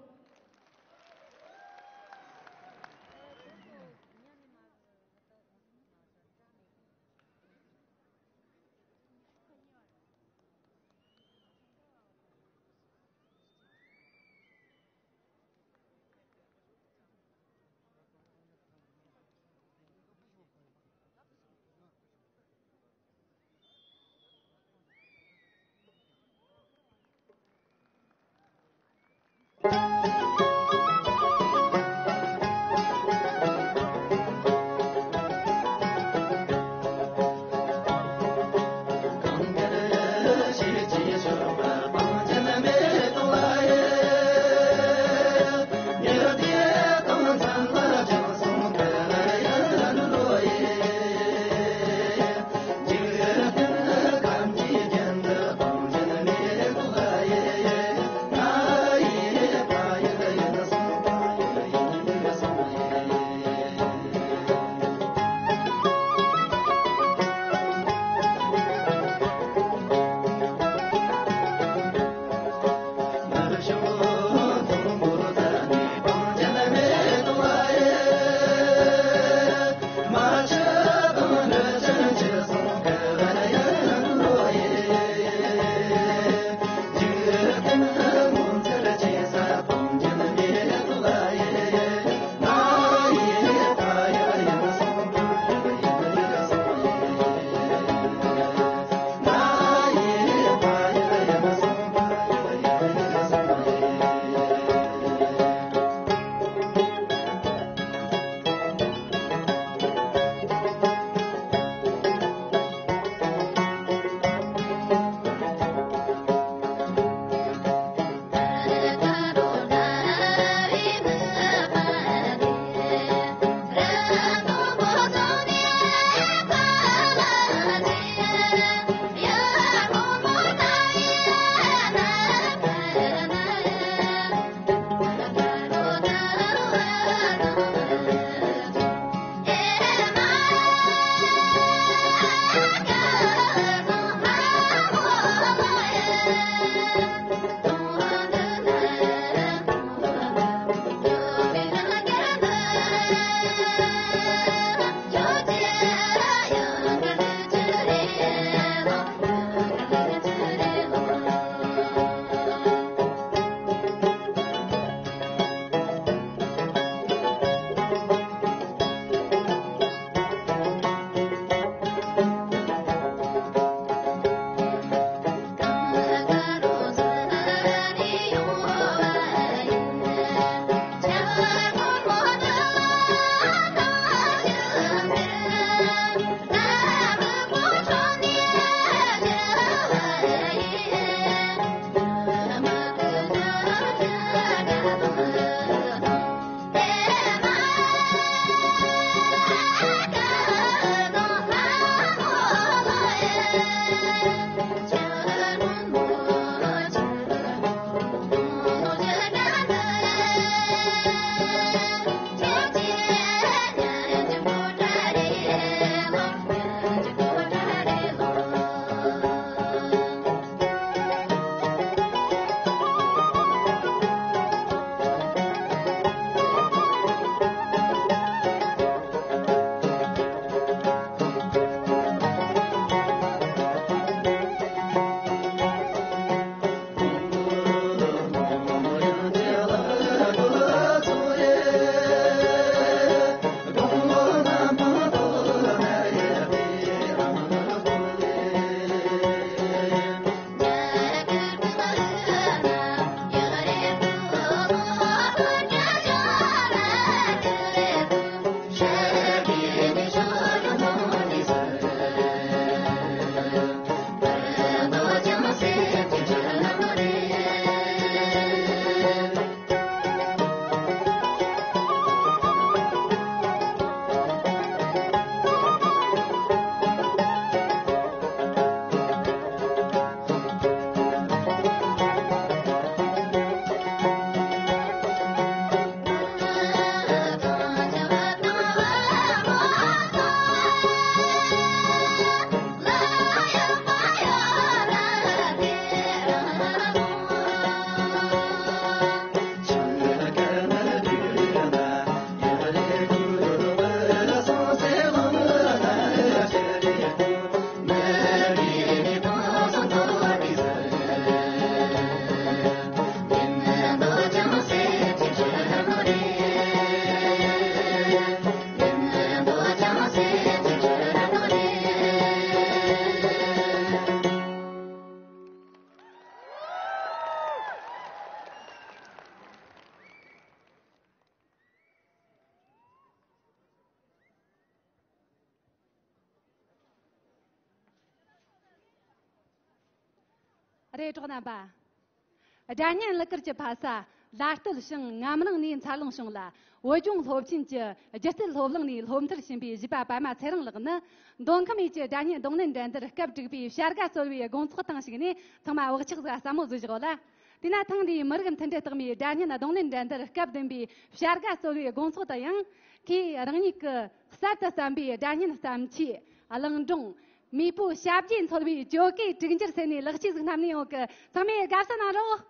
རེད། གྲོགས་རྣམ་པ། སྒྲ་སྙན་གླུ་གར་གྱི་ཕ་ས་ལ་སྟོད་ཞིང་ངམ་རིང་ནས་འཚར་ལོངས་བྱུང་ལ། བོད་ལྗོངས་སློབ་ཆེན་གྱི་སྒྱུ་རྩལ་སློབ་གླིང་ནས་སློབ་མཐར་ཕྱིན་པའི་གཞས་པ་པད་མ་ཚེ་རིང་ལགས་ནི། མདོ་ཁམས་ཡུལ་གྱི་སྒྲ་སྙན་རྡུང་ལེན་འགྲན་བསྡུར་སྐབས་དྲུག་པའི་བྱ་དགའ་གསོལ་བའི་དགོང་ཚོགས་དང་གཅིག་ནས་ཚང་མ་བག་ཆགས་ཟ་ཟབ་མོ་བཟོས་བཞག་ལ། དེས་ན་ཐེངས་འདིའི་མི་རིགས་མཐུན་སྒྲིལ་རྟགས་མའི་སྒྲ་སྙན་རྡུང་ལེན་འགྲན་བསྡུར་སྐབས་བདུན་པའི་བྱ་དགའ་གསོལ་བའི་དགོང་ཚོགས་དུ་ཡང་། ཁོས་རང་ཉིད་ཀྱི་གསར་དུ་བརྩམས་པའི་སྒྲ་སྙན་བརྩམས་ཆོས་གླིང་སྒྲུང་། མེས་པོའི་ཞབས་རྗེས་འཚོལ་བའི་ཇོ་ཀའི་དྲུག་འགྱུར་ཟེར་ནས་ལེགས་སྐྱེས་ཟིག་བསྣམས་ནས་ཡོང་གི། ཚང་མས་དགའ་བསུ་གནང་རོགས།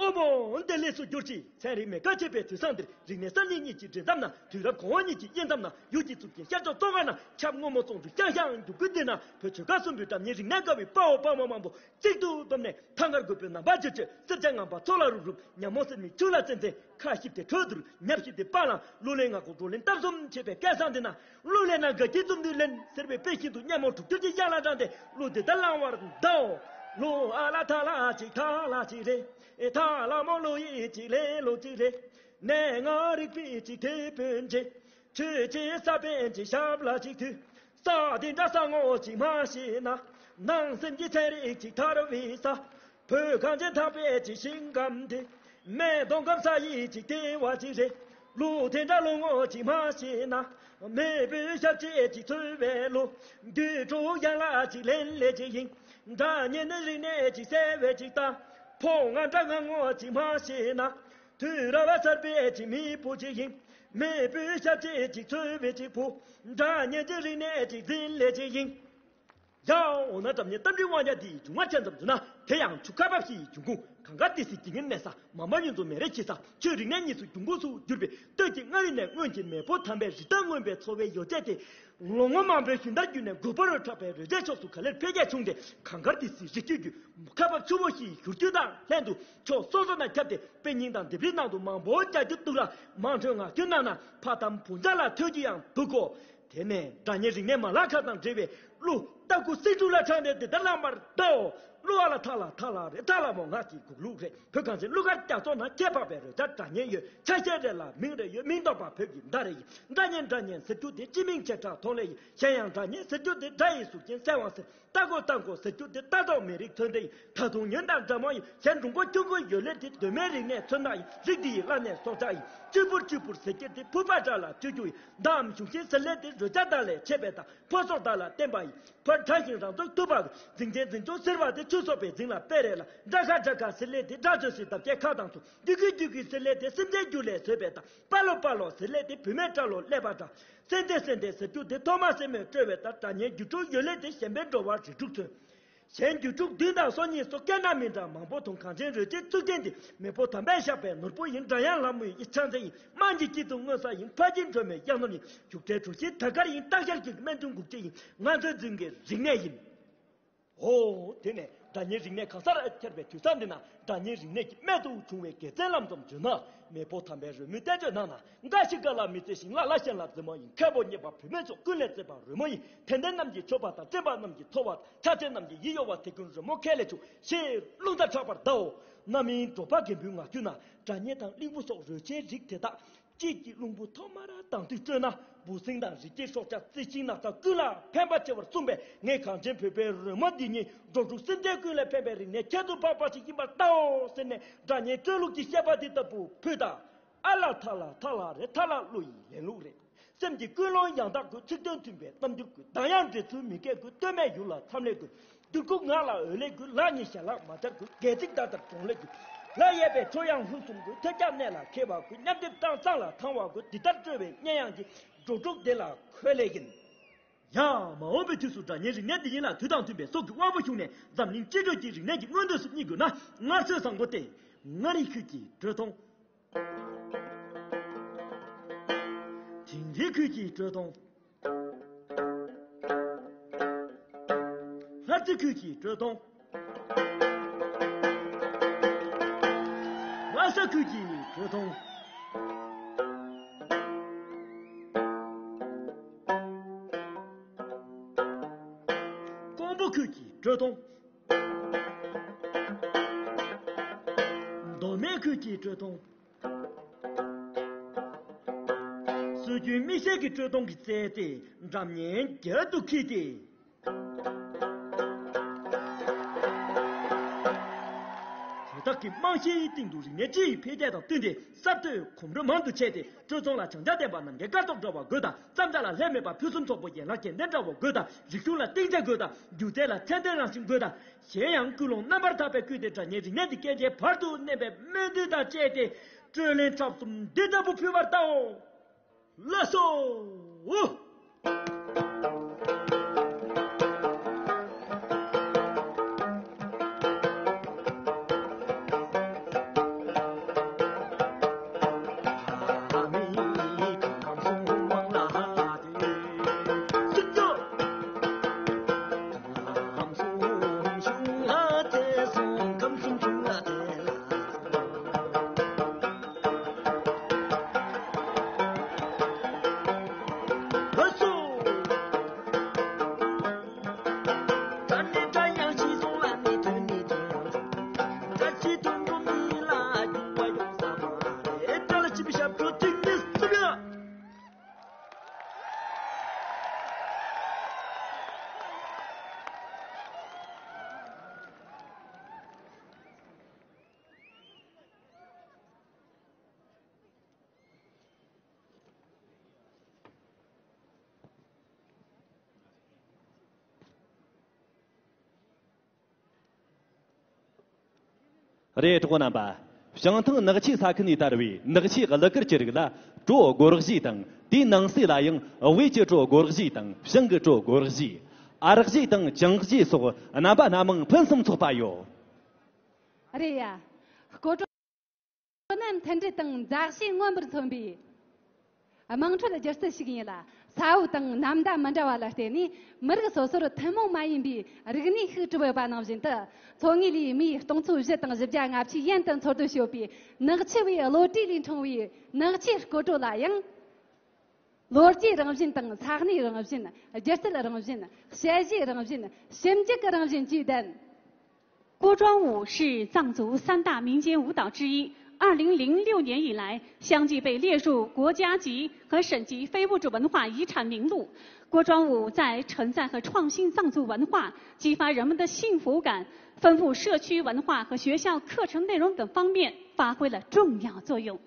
ཨོ་མོ། འདི་ལས་སུ་གྱུར་ཅིག་ཚན་རིག་མེ་ཀ་ཆད་པའི་དུས་བཟང་འདིར། རིག་གནས་གསར་རྙིང་གཉིས་ཀྱི་འདྲེས་འཛོམས་ན། དུས་རབས་གོང་འོག་གཉིས་ཀྱི་དབྱེ་མཚམས་ན། ཡུལ་གྱི་གཙུག་རྒྱན་ཤར་ཕྱོགས་ལྟོ་འགའ་ན། ཆབ་སྔོན་མོ་ཙོང་ཁྲུ་ཤང་ཤང་རྒྱུག་ཁུལ་འདི་ན། བོད་ཆོལ་ཁ་གསུམ་པོའི་སྒྲ་སྙན་རིག་གནས་དགའ་བའི་དཔའ་བོ་དཔའ་མོ་མང་པོ་གཅིག་ཏུ་བསྡོམས་ནས། ཐང་དཀར་རྒོད་པོའི་ནམ་བར་ཆུ་ཆུ། སེར་སྐྱ་ངང་པ་མཚོ་ལ་རུབ་རུབ། ཉ་མོ་སེར་མོའི་ཆུ་ལ་འཛིན་འཛིན། ཁ་ཞིབ་དེ་ཁྲོད་དུ། ཉབ་ཞིབ་དེ་པ་ལ། གླུ་ལེན་ངག་སྒོ་བགྲོ་གླེང་སྟབས་གསུམ་བྱེད་པའི་སྐལ་བཟང་འདི་ན། གླུ་ལེན་ན་དགའ་སྐྱིད་འཛོམས་འདུན་ལེན་ཟེར་བའི་དཔེ་བཞིན་དུ། སྙན་མོ་དྲུག་འགྱུར་གྱི་ཡན་ལག་དྲངས་ཏེ། གླུ་འདི་ལྟར་བླང་བར་གདའོ། གླུ་ཨ་ལ་ཐ་ལ་ཅིག་ཐ་ལ་ཅིག་རེད། ཨེ་ཐ་ལ་མོ་གླུ་ཡིག་ཅིག་ལེ་གླུ་ཅིག་རེད། གནས་ལྔ་རིག་པའི་ཅིག་དེད་དཔོན་རེད། ཆོས་ཀྱི་ས་པཎ་གྱི་ཞབས་ལ་གཅིག་ཐུག་ས་འདི་འདྲ་ས་ངོ་ཅིག་མ་ཤེས་ན། ནང་སེམས་ཀྱི་ཚན་རིག་ཅིག་ཐར་བའི་ས། བོད་གངས་ཅན་དག་པའི་ཅིག་ཞིང་ཁམས་འདི། སྨད་མདོ་ཁམས་ས་ཡི་ཅིག་ལྟེ་བ་ཅིག་རེད། གླུ་དེ་འདྲ་གླུ་ངོ་ཅིག་མ་ཤེས་ན། མེས་པོའི་ཞབས་རྗེས་ཅིག་འཚོལ་བའི་གླུ། རྒྱུད་དྲུག་ཡན་ལག་ཅིག་ལེན་ལེ་ཅིག་ཡིན། སྒྲ་སྙན་ནི་རིག་གནས་ཅིག་གསལ་བའི་ཅིག་ལྟ། ཕོ་ང་འདྲ་ང་ངོ་ཅིག་མ་ཤེས་ན། དུས་རབས་གསར་པའི་ཅིག་མེས་པོ་ཅིག་ཡིན། མེས་པོའི་ཞབས་རྗེས་ཅིག་འཚོལ་བའི་ཅིག་བུ། སྒྲ་སྙན་གྱི་རིག་གནས་ཅིག་འཛིན་ལེ་ཅིག་ཡིན། ཡ། འོ་ན་སྒྲ་སྙན་གཏམ་རིག་དབང་རྒྱལ་འདིའི་འབྱུང་བ་ཆ་ཙམ་བརྗོད་ན། དེ་ཡང་ཆུ་ཁ་འབབ་བཞི་ཡི་འབྱུང་ཁུངས། གངས་དཀར་ཏི་སེའི་དཀྱིལ་ངན་གནས་ས། མ་མ་གཡུ་མཚོ་མེ་རི་འཁྱིལ་ས། ཆོས་རིག་གནས་གཉིས་སུ་འབྱུང་ཁུངས་སུ་གྱུར་པའི་སྟོད་ཀྱི་མངའ་རིས་ནས་སྔོན་གྱི་མེས་པོ་དམ་པའི་རི་དྭགས་རྔོན་པའི་འཚོ་བའི་ཡོ་བྱད་དེ། ལོ་ངོ་མང་པོའི་ཞུན་དར་བརྒྱུད་ནས་རྒོད་པོ་རུ་གྲགས་པའི་རི་རྩེ་ཕྱོགས་སུ་ག་ལེར་འཕེལ་རྒྱས་བྱུང་སྟེ། གངས་དཀར་ཏི་སེའི་རི་རྒྱུད་ཀྱི་ཁ་འབབ་ཆུ་བོ་བཞིའི་བཞུར་རྒྱུན་དང་ལྷན་དུ། ཕྱོགས་སོ་སོ་ནས་ཁྱབ་སྟེ། དཔེ་རྙིང་དང་ལྡེབས་རིས་ནང་དུ་མང་པོ་རྒྱ་སྒྱུར་འདུག་ལ། མང་ཐོས་ངག་སྐྱོན་གནང་ན། ཕ་དམ་བུ་འཇག་ལ་ཐོས་རྒྱུ་ཡང་འདུག་གོ། དེ་ནས་སྒྲ་སྙན་རིག་གནས་མ་ལག་ཁག་དང་འབྲེལ་བའི་གླུ། ལྟ་སྐུ་སེང་ཕྲུག་ལ་དྲངས་ཏེ་འདི་ལྟར་བླངས་པར་གདའོ། གླུ་ཨ་ལ་ཐ་ལ་ཐ་ལ་རེད། ཐ་ལ་མོ་ངག་གི་འགུག་ལུགས་རེད། བོད་གངས་ཅན་གླུ་གར་རྒྱ་མཚོ་ན། ཁྱད་འཕགས་པའི་རོལ་ཆ་སྒྲ་སྙན་ཡོད། ཆ་ཤས་རེ་ལ་མིང་རེ་ཡོད། མིང་འདོགས་པ་བོད་ཀྱི་མདའ་རེ་ཡིན། སྒྲ་སྙན་སྒྲ་སྙན་ཟེར་རྒྱུ་དེ་སྤྱི་མིང་བྱེ་བྲག་མཐོང་ལེ་ཡིན། གཞན་ཡང་སྒྲ་སྙན་ཟེར་རྒྱུ་དེ་སྒྲ་ཡི་ཟུར་ཅན་གསལ་བ་ཟེར། རྟ་མགོ་རྟ་མགོ་ཟེར་རྒྱུ་དེ་རྟ་ཐོག་མི་རིགས་ཚོན་ཏེ་ཡིན། ད་དུང་ཉོན་དང་འདྲ་མོ་ཡིན། གཞན་འབྲུང་པོ་ཁྱུང་པོ་ཡོད་ལེ་དེ་གདོད་མའི་རིག་གནས་མཚོན་རྟགས་ཡིན། རིགས་འདི་ཡི་བླ་གནས་སྲོག་ཆགས་ཡིན། གཅུས་འཕུར་གཅུས་འཕུར་ཟེར་རྒྱུ་དེ་ཕུར་པ་འདྲ་ལ་གཅུས་རྒྱུ་ཡིན། མདའམ་གཞུང་ཆེན་ཟེར་ལེ་དེ་རོལ་ཆ་དག་ལས་མཆེད་པའི་མདའ། ཕོ་སོར་དག་ལ་བརྟེན་པ་ཡིན། ཕར་དྲག་ཞིང་རང་ཚུགས་ཐུབ་པ། རྫིང་ཆེན་རྫིང་ཆུང་ཟེར་བ་དེ་ཆུ་སོགས་པའི་རྫིང་ལ་དཔེ་རེད་ལ། དགྲ་ཁ་དགྲ་ཁ་ཟེར་ལེ་དེ་དགྲ་ཚོས་སི་འདབ་བརྒྱད་ཁ་དང་མཚུངས། རྒྱུད་ཀྱི་རྒྱུད་ཀྱི་ཟེར་ལེ་དེ་སེམས་ཅན་རྒྱུད་ལས་བཟོས་པའི་མདའ། པ་ལོ་པ་ལོ་ཟེར་ལེ་དེ་བུད་མེད་དགྲ་ལོ་ཀླད་པ་འདྲ། སེ་འདེ་སེ་འདེ་ཟེར་རྒྱུ་དེ་ཐོག་མ་སེན་མོས་དཀྲོལ་བའི་མདའ། སྒྲ་སྙན་རྒྱུད་དྲུག་ཡོད་ལེ་དེ་གཞན་པའི་འགྲོ་བ་རིགས་དྲུག་མཚོན། གཞན་རྒྱུད་དྲུག་བདུན་དང་སོ་གཉིས་སོ་བརྒྱད་ན་མི་འདྲ་མང་པོ་མཐོང་། གངས་ཅན་རོལ་ཆའི་གཙུག་རྒྱན་འདི། མེས་པོ་དམ་པས་བཞག་པའི་ནོར་བུ་ཡིན། སྒྲ་དབྱངས་ལྷ་མོའི་ཕྱག་མཚན་ཡིན། དམངས་ཀྱི་དཀྱིལ་དུ་མངོན་གསལ་ཡིན། ཕ་ཁྱིམ་སྒྲོལ་མའི་གཡག་ནོར་ཡིན། རྒྱུག་འདྲའི་གྲུ་བཞིའི་དར་དཀར་ཡིན། སྟག་ཤར་གྱི་སྨན་ཐུན་འགུགས་བྱེད་ཡིན། ང་ཚོའི་རྫིང་གི་རིག་གནས་ཡིན། ཨོ། དེ་ནས་སྒྲ་སྙན་རིག་གནས་གང་སར་ཁྱབ་པའི་དུས་བཟང་འདི་ན། སྒྲ་སྙན་རིག་གནས་ཀྱི་རྨད་དུ་བྱུང་བའི་དགེ་མཚན་ལམ་ཙམ་བརྗོད་ན། མེས་པོ་དམ་པའི་རོལ་མོའི་བསྟན་བཅོས་ནང་ན། འགའ་ཞིག་འགའ་ལ་མི་བརྩི་ཞིང་། ལ་ལ་གཞན་ལ་རྫི་མོ་ཡིན། མཁས་པོ་རྙེད་པ་བུད་མེད་ཚོ། ཀུན་ལས་བརྩེ་བ་རོལ་མོ་ཡིན། དད་ལྡན་རྣམས་ཀྱི་མཆོད་པ་དང་། བསྟན་པ་རྣམས་ཀྱི་འཚོ་བ་དང་། ཆ་ཆེན་རྣམས་ཀྱི་ཡིད་གཡོ་བ། དེ་ཀུན་རོལ་མོ་ཁས་ལེན་བྱུང་། ཞེས་རླུང་རྟ་གྲགས་པར་གདའོ། རྣམ་སྨིན་འབྲོག་པ་རྒན་པོའི་ངག་རྒྱུན་ན། སྒྲ་སྙན་དང་གླིང་བུ་སོགས་རོལ་ཆའི་རིགས་དེ་དག། དཔྱིད་ཀྱི་རླུང་བུ་ཐོག་མར་དྭངས་དུས་དཀྲོལ་ན། འབུ་སྲིན་དང་རི་སྐྱེས་སྲོག་ཆགས། རྩི་ཤིང་ནགས་ཚལ་ཀུན་ལ་ཕན་པ་ཆེ་བར་གསུངས་པས། ངས་གངས་ཅན་བོད་པའི་རོལ་མོ་འདི་ཉིད། འགྲོ་དྲུག་སེམས་ཅན་ཀུན་ལ་ཕན་པའི་རིག་གནས་ཁྱད་དུ་འཕགས་པ་ཞིག་ཡིན་པར་བལྟའོ་ཟེར་ནས། སྒྲ་སྙན་དཀྲོལ་ལུགས་ཀྱི་བཤད་པ་འདི་ལྟ་བུ་ཕུལ་ད། ཨ་ལ་ཐ་ལ་ཐ་ལ་རེད། ཐ་ལ་གླུ་ཡི་ལེན་ལུགས་རེད། སེམས་ཀྱི་ཀུན་སློང་ཡང་དག་དགོས། ཚིག་དོན་མཐུན་པའི་རྣམ་འགྱུར་དགོས། གདངས་དབྱངས་འདྲེས་ཚུལ་མི་སྐྱེ་དགོས། སྟོད་སྨད་ཡུལ་ལ་མཚམས་ལས་དགོས། འདུལ་ཁུག་ངག་ལ་འོད་ལས་དགོས། ལག་གཉིས་ཞལ་ལག་མ་སྦྱར་དགོས། སྒལ་ཚིགས་ཟླ་ལྟར་གྲོང་ལེགས་དགོས། ལག་གཡས་པས་ཁྲོ་ཡང་ཧུན་སུམ་དགོས། ཐོད་རྒྱག་གནད་ལ་འཁེལ་བ་དགོས། མཉམ་སྡེབ་བཏང་གཙང་ལ་ཐང་བ་དགོས། འདི་ལྟར་དཀྲོལ་བའི་སྙན་དབྱངས་ཀྱིས། འགྲོ་དྲུག་བདེ་ལ་འཁོད་ལེ་ཡིན། ཡ། མ་འོངས་པའི་དུས་སུ་སྒྲ་སྙན་རིག་གནས་འདི་ཉིད་ལ་དུས་དང་མཐུན་པའི་སྲོག་གི་དབང་པོ་ཞུགས་ནས། འཛམ་གླིང་སྤྱི་སྒྲོས་ཀྱི་རིག་གནས་ཀྱི་མངོན་འདོད་སུ་བསྙེག་དགོས་ན། སྔར་སྲོལ་བཟང་པོ་སྟེ། མངའ་རིས་ཁུལ་གྱི་དྲོད་སྟོང་། དིང་རི་ཁུལ་གྱི་དྲོད་སྟོང་། ལྷ་རྩེ་ཁུལ་གྱི་དྲོད་སྟོང་། ལྷ་ས་ཁུལ་གྱི་དྲོད་སྟོང་། ལྷོ་ཁུལ་གྱི་དྲོད་ཐུང་། མདོ་སྨད་ཁུལ་གྱི་དྲོད་ཐུང་། སྲོལ་རྒྱུན་མིག་ཤེལ་གྱི་དྲོད་ཐུང་གི་རྩལ་དེ་འགྲམ་ངན་རྒྱབ་ཏུ་འཁྱེར་ཏེ། དེ་དག་གི་རྨང་གཞིའི་སྟེང་དུ་རིག་གནས་སྤྱི་ཡི་འཕེལ་རྒྱས་དང་བསྟུན་ཏེ་གསར་གཏོད་གོམ་བགྲོད་མང་དུ་བྱས་ཏེ། དྲོད་ཚོང་ལ་བྱང་ཆ་ལྡན་པ་རྣམ་རྒྱལ་སྐར་ཚོགས་འདྲ་བ་དགོས་དང་། བརྩམས་བྱ་ལ་ལྷད་མེད་པ་ཕུན་སུམ་ཚོགས་པོ་ཡན་ལག་གལ་ལྡན་འདྲ་བོ་དགོས་དང་། རིག་གཞུང་ལ་གཏིང་ཆ་དགོས་དང་། སྒྱུ་རྩལ་ལ་ཚད་ལྡན་རང་བཞིན་དགོས་དང་། གཞན་ཡང་ཀུན་སློང་རྣམ་པར་དག་པས་བསྐུལ་ཏེ། སྒྲ་སྙན་རིག་གནས་འདི་སྐད་ཆའི་བར་དུ་གནས་པའི་སྨོན་འདུན་དང་བཅས་ཏེ། སྤྲོད་ལེན་འཁྲབ་གསུམ་འདི་ལྟ་བུ་ཕུལ་བར་བལྟའོ། ལགས་སོ། རེད། གྲོགས་པོ་རྣམ་པ། བྱང་ཐང་ནག་ཆུའི་ས་ཁུལ་ནས་དར་བའི་ནག་ཆུའི་གླུ་གར་གྱི་རིགས་ལ་གྲོ་སྒོར་གཞས་དང་། དེའི་ནང་གསེས་ལ་ཡང་དབུས་ཀྱི་གྲོ་སྒོར་གཞས་དང་བྱང་གི་གྲོ་སྒོར་གཞས། ཨར་གཞས་དང་བྱང་གཞས་སོགས་རྣམ་པ་སྣ་མང་ཕུན་སུམ་ཚོགས་པ་ཡོད། རེད་ཡ། སྐོར་བྲོ་ནི་མཐུན་སྒྲིལ་དང་མཛའ་བཤེས་མངོན་པར་མཚོན་པའི་དམངས་ཁྲོད་སྒྱུ་རྩལ་ཞིག་ཡིན་ལ། ས་བབ་དང་ནམ་ཟླ་མི་འདྲ་བ་ལ་བརྟེན་ནས་མི་རིགས་སོ་སོར་ཐུན་མོང་མ་ཡིན་པའི་རིག་གནས་ཤིག་གྲུབ་ཡོད་པ་ནང་བཞིན་དུ། མཚོ་ངོས་ལའི་མིའི་སྟོང་ཚོ་བཞི་དང་བཞི་བརྒྱ་ལྔ་བཅུའི་ཡན་དུ་འཚོ་སྡོད་ཡོད་པའི་ནག་ཆུ་བའི་བློ་གྲོས་ལས་འཁྲུངས་པའི་ནག་ཆུའི་སྐོར་བྲོ་ལ་ཡང་། ལོ་རྒྱུས་རང་བཞིན་དང་ས་གནས་རང་བཞིན། སྒྱུ་རྩལ་རང་བཞིན། དཔྱད་གཞིའི་རང་བཞིན། ཞིབ་འཇུག་གི་རང་བཞིན་བཅས་ལྡན། 锅庄舞是藏族三大民间舞蹈之一，二零零六年以来，相继被列入国家级和省级非物质文化遗产名录。锅庄舞在承载和创新藏族文化，激发人们的幸福感，丰富社区文化和学校课程内容等方面发挥了重要作用。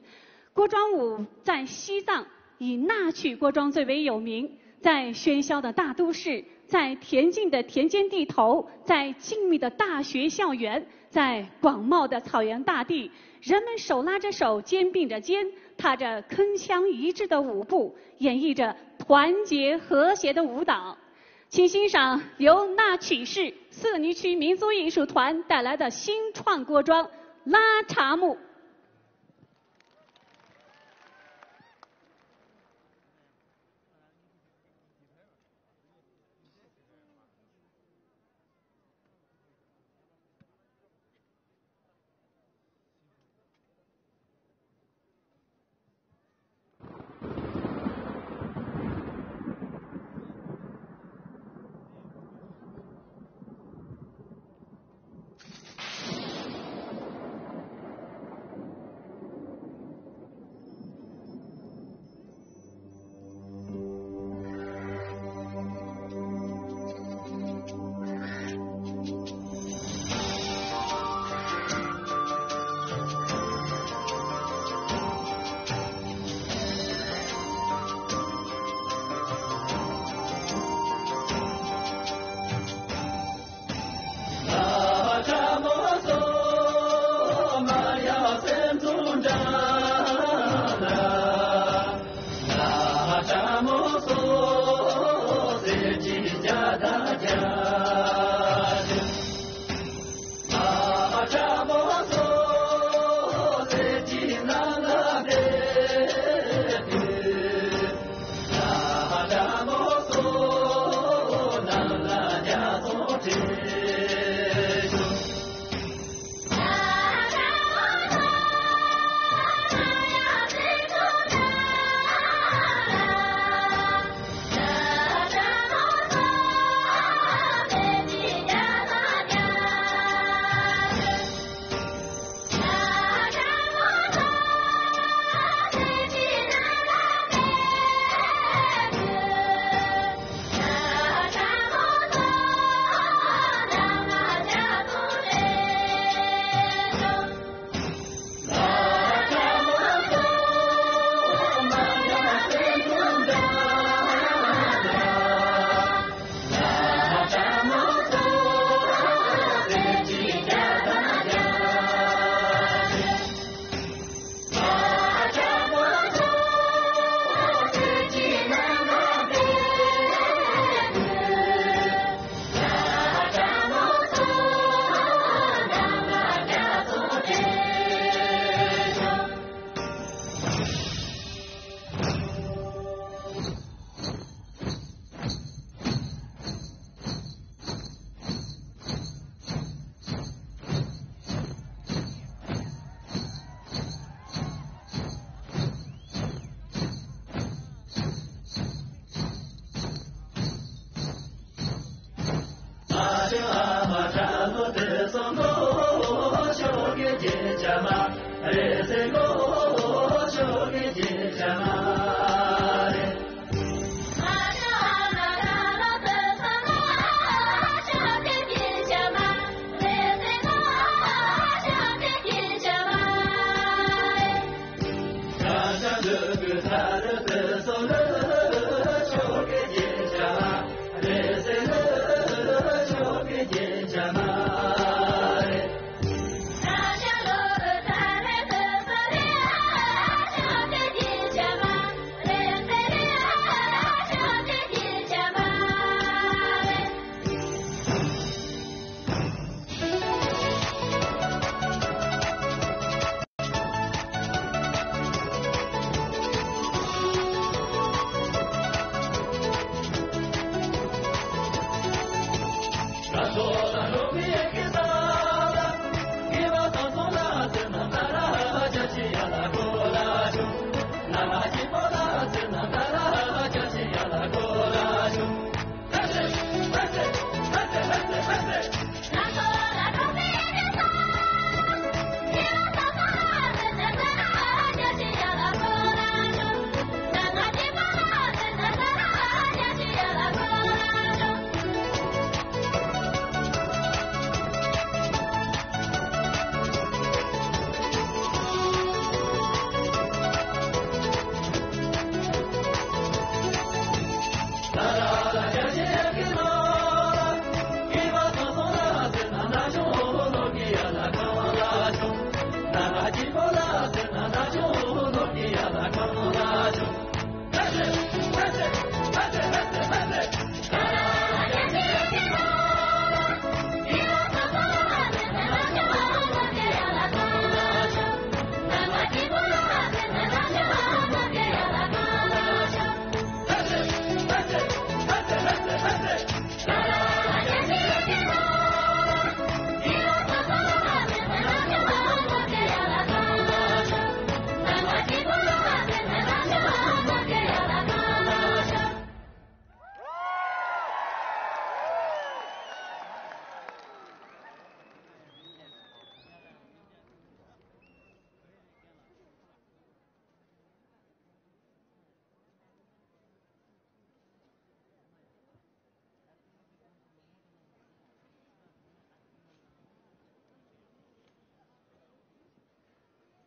锅庄舞在西藏以纳曲锅庄最为有名，在喧嚣的大都市，在恬静的田间地头，在静谧的大学校园，在广袤的草原大地，人们手拉着手，肩并着肩，踏着铿锵一致的舞步，演绎着团结和谐的舞蹈。请欣赏由纳曲市四尼区民族艺术团带来的新创锅庄拉茶木。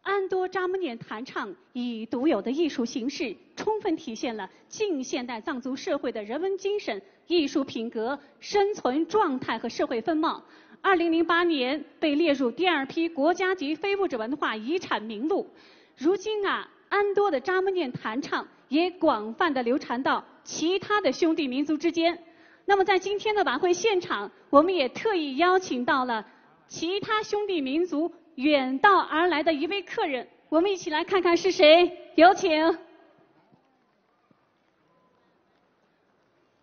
安多扎木念弹唱以独有的艺术形式，充分体现了近现代藏族社会的人文精神、艺术品格、生存状态和社会风貌。二零零八年被列入第二批国家级非物质文化遗产名录。如今啊，安多的扎木念弹唱也广泛的流传到其他的兄弟民族之间。那么在今天的晚会现场，我们也特意邀请到了其他兄弟民族远道而来的一位客人，我们一起来看看是谁。有请。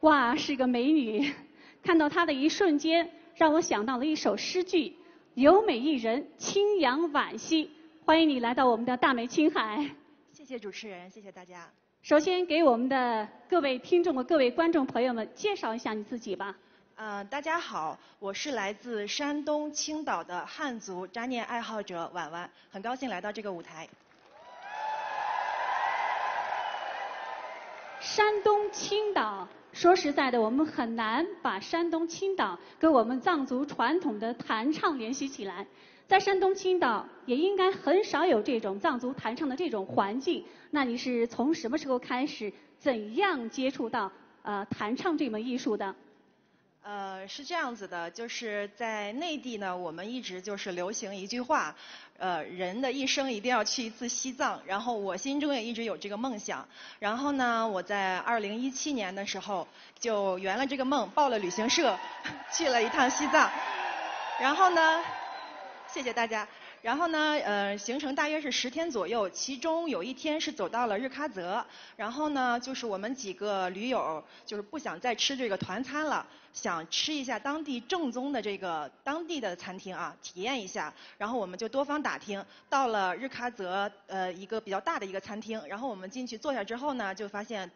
哇，是个美女！看到她的一瞬间，让我想到了一首诗句：“有美一人，清扬惋惜。”欢迎你来到我们的大美青海。谢谢主持人，谢谢大家。首先，给我们的各位听众和各位观众朋友们介绍一下你自己吧。呃，大家好，我是来自山东青岛的汉族扎念爱好者婉婉，很高兴来到这个舞台。山东青岛，说实在的，我们很难把山东青岛跟我们藏族传统的弹唱联系起来。在山东青岛，也应该很少有这种藏族弹唱的这种环境。那你是从什么时候开始，怎样接触到呃弹唱这门艺术的？呃，是这样子的，就是在内地呢，我们一直就是流行一句话，呃，人的一生一定要去一次西藏。然后我心中也一直有这个梦想。然后呢，我在二零一七年的时候就圆了这个梦，报了旅行社，去了一趟西藏。然后呢，谢谢大家。然后呢，呃，行程大约是十天左右，其中有一天是走到了日喀则。然后呢，就是我们几个驴友就是不想再吃这个团餐了。想吃一下当地正宗的这个当地的餐厅啊，体验一下。然后我们就多方打听，到了日喀则呃一个比较大的一个餐厅。然后我们进去坐下之后呢，就发现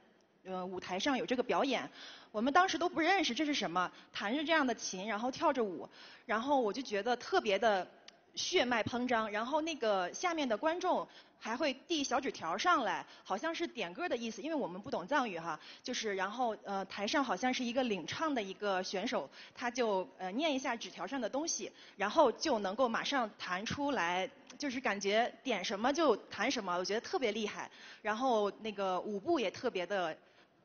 呃舞台上有这个表演。我们当时都不认识这是什么，弹着这样的琴，然后跳着舞，然后我就觉得特别的血脉喷张。然后那个下面的观众还会递小纸条上来，好像是点歌的意思，因为我们不懂藏语哈。就是然后呃台上好像是一个领唱的一个选手，他就呃念一下纸条上的东西，然后就能够马上弹出来，就是感觉点什么就弹什么，我觉得特别厉害。然后那个舞步也特别的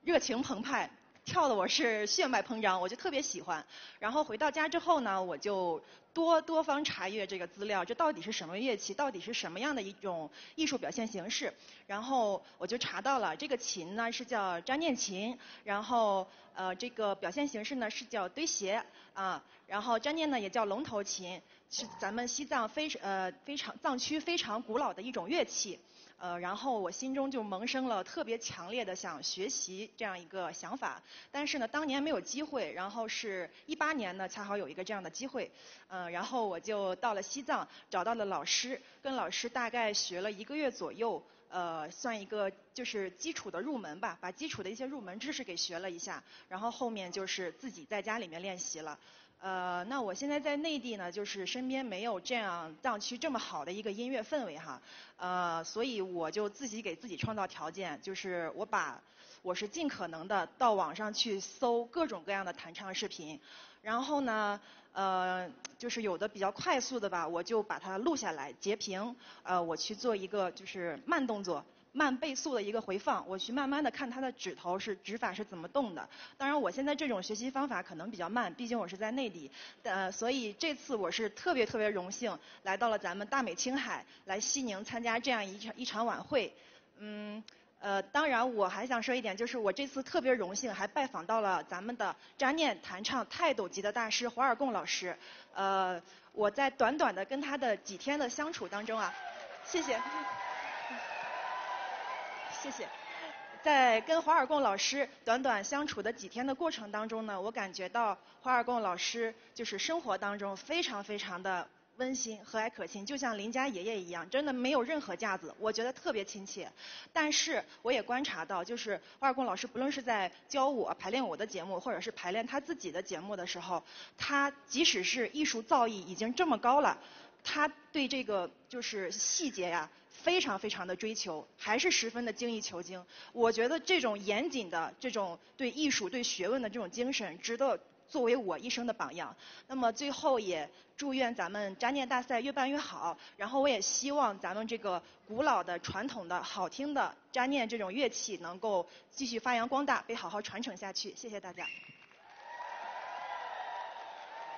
热情澎湃，跳的我是血脉喷张，我就特别喜欢。然后回到家之后呢，我就多多方查阅这个资料，这到底是什么乐器，到底是什么样的一种艺术表现形式？然后我就查到了这个琴呢是叫詹念琴，然后呃这个表现形式呢是叫堆鞋啊，然后詹念呢也叫龙头琴，是咱们西藏非呃非常藏区非常古老的一种乐器。呃，然后我心中就萌生了特别强烈的想学习这样一个想法，但是呢，当年没有机会，然后是一八年呢，恰好有一个这样的机会，呃，然后我就到了西藏，找到了老师，跟老师大概学了一个月左右，呃，算一个就是基础的入门吧，把基础的一些入门知识给学了一下，然后后面就是自己在家里面练习了。呃，那我现在在内地呢，就是身边没有这样藏区这么好的一个音乐氛围哈，呃，所以我就自己给自己创造条件，就是我把我是尽可能的到网上去搜各种各样的弹唱视频，然后呢，呃，就是有的比较快速的吧，我就把它录下来截屏，呃，我去做一个就是慢动作。慢倍速的一个回放，我去慢慢的看他的指头是指法是怎么动的。当然，我现在这种学习方法可能比较慢，毕竟我是在内地，呃，所以这次我是特别特别荣幸来到了咱们大美青海，来西宁参加这样一场一场晚会。嗯，呃，当然我还想说一点，就是我这次特别荣幸还拜访到了咱们的詹念弹唱泰斗级的大师华尔贡老师，呃，我在短短的跟他的几天的相处当中啊，谢谢，谢谢，在跟华尔贡老师短短相处的几天的过程当中呢，我感觉到华尔贡老师就是生活当中非常非常的温馨、和蔼可亲，就像邻家爷爷一样，真的没有任何架子，我觉得特别亲切。但是我也观察到，就是华尔贡老师不论是在教我排练我的节目，或者是排练他自己的节目的时候，他即使是艺术造诣已经这么高了，他对这个就是细节呀，非常非常的追求，还是十分的精益求精。我觉得这种严谨的这种对艺术、对学问的这种精神，值得作为我一生的榜样。那么最后也祝愿咱们詹念大赛越办越好，然后我也希望咱们这个古老的、传统的、好听的詹念这种乐器能够继续发扬光大，被好好传承下去。谢谢大家。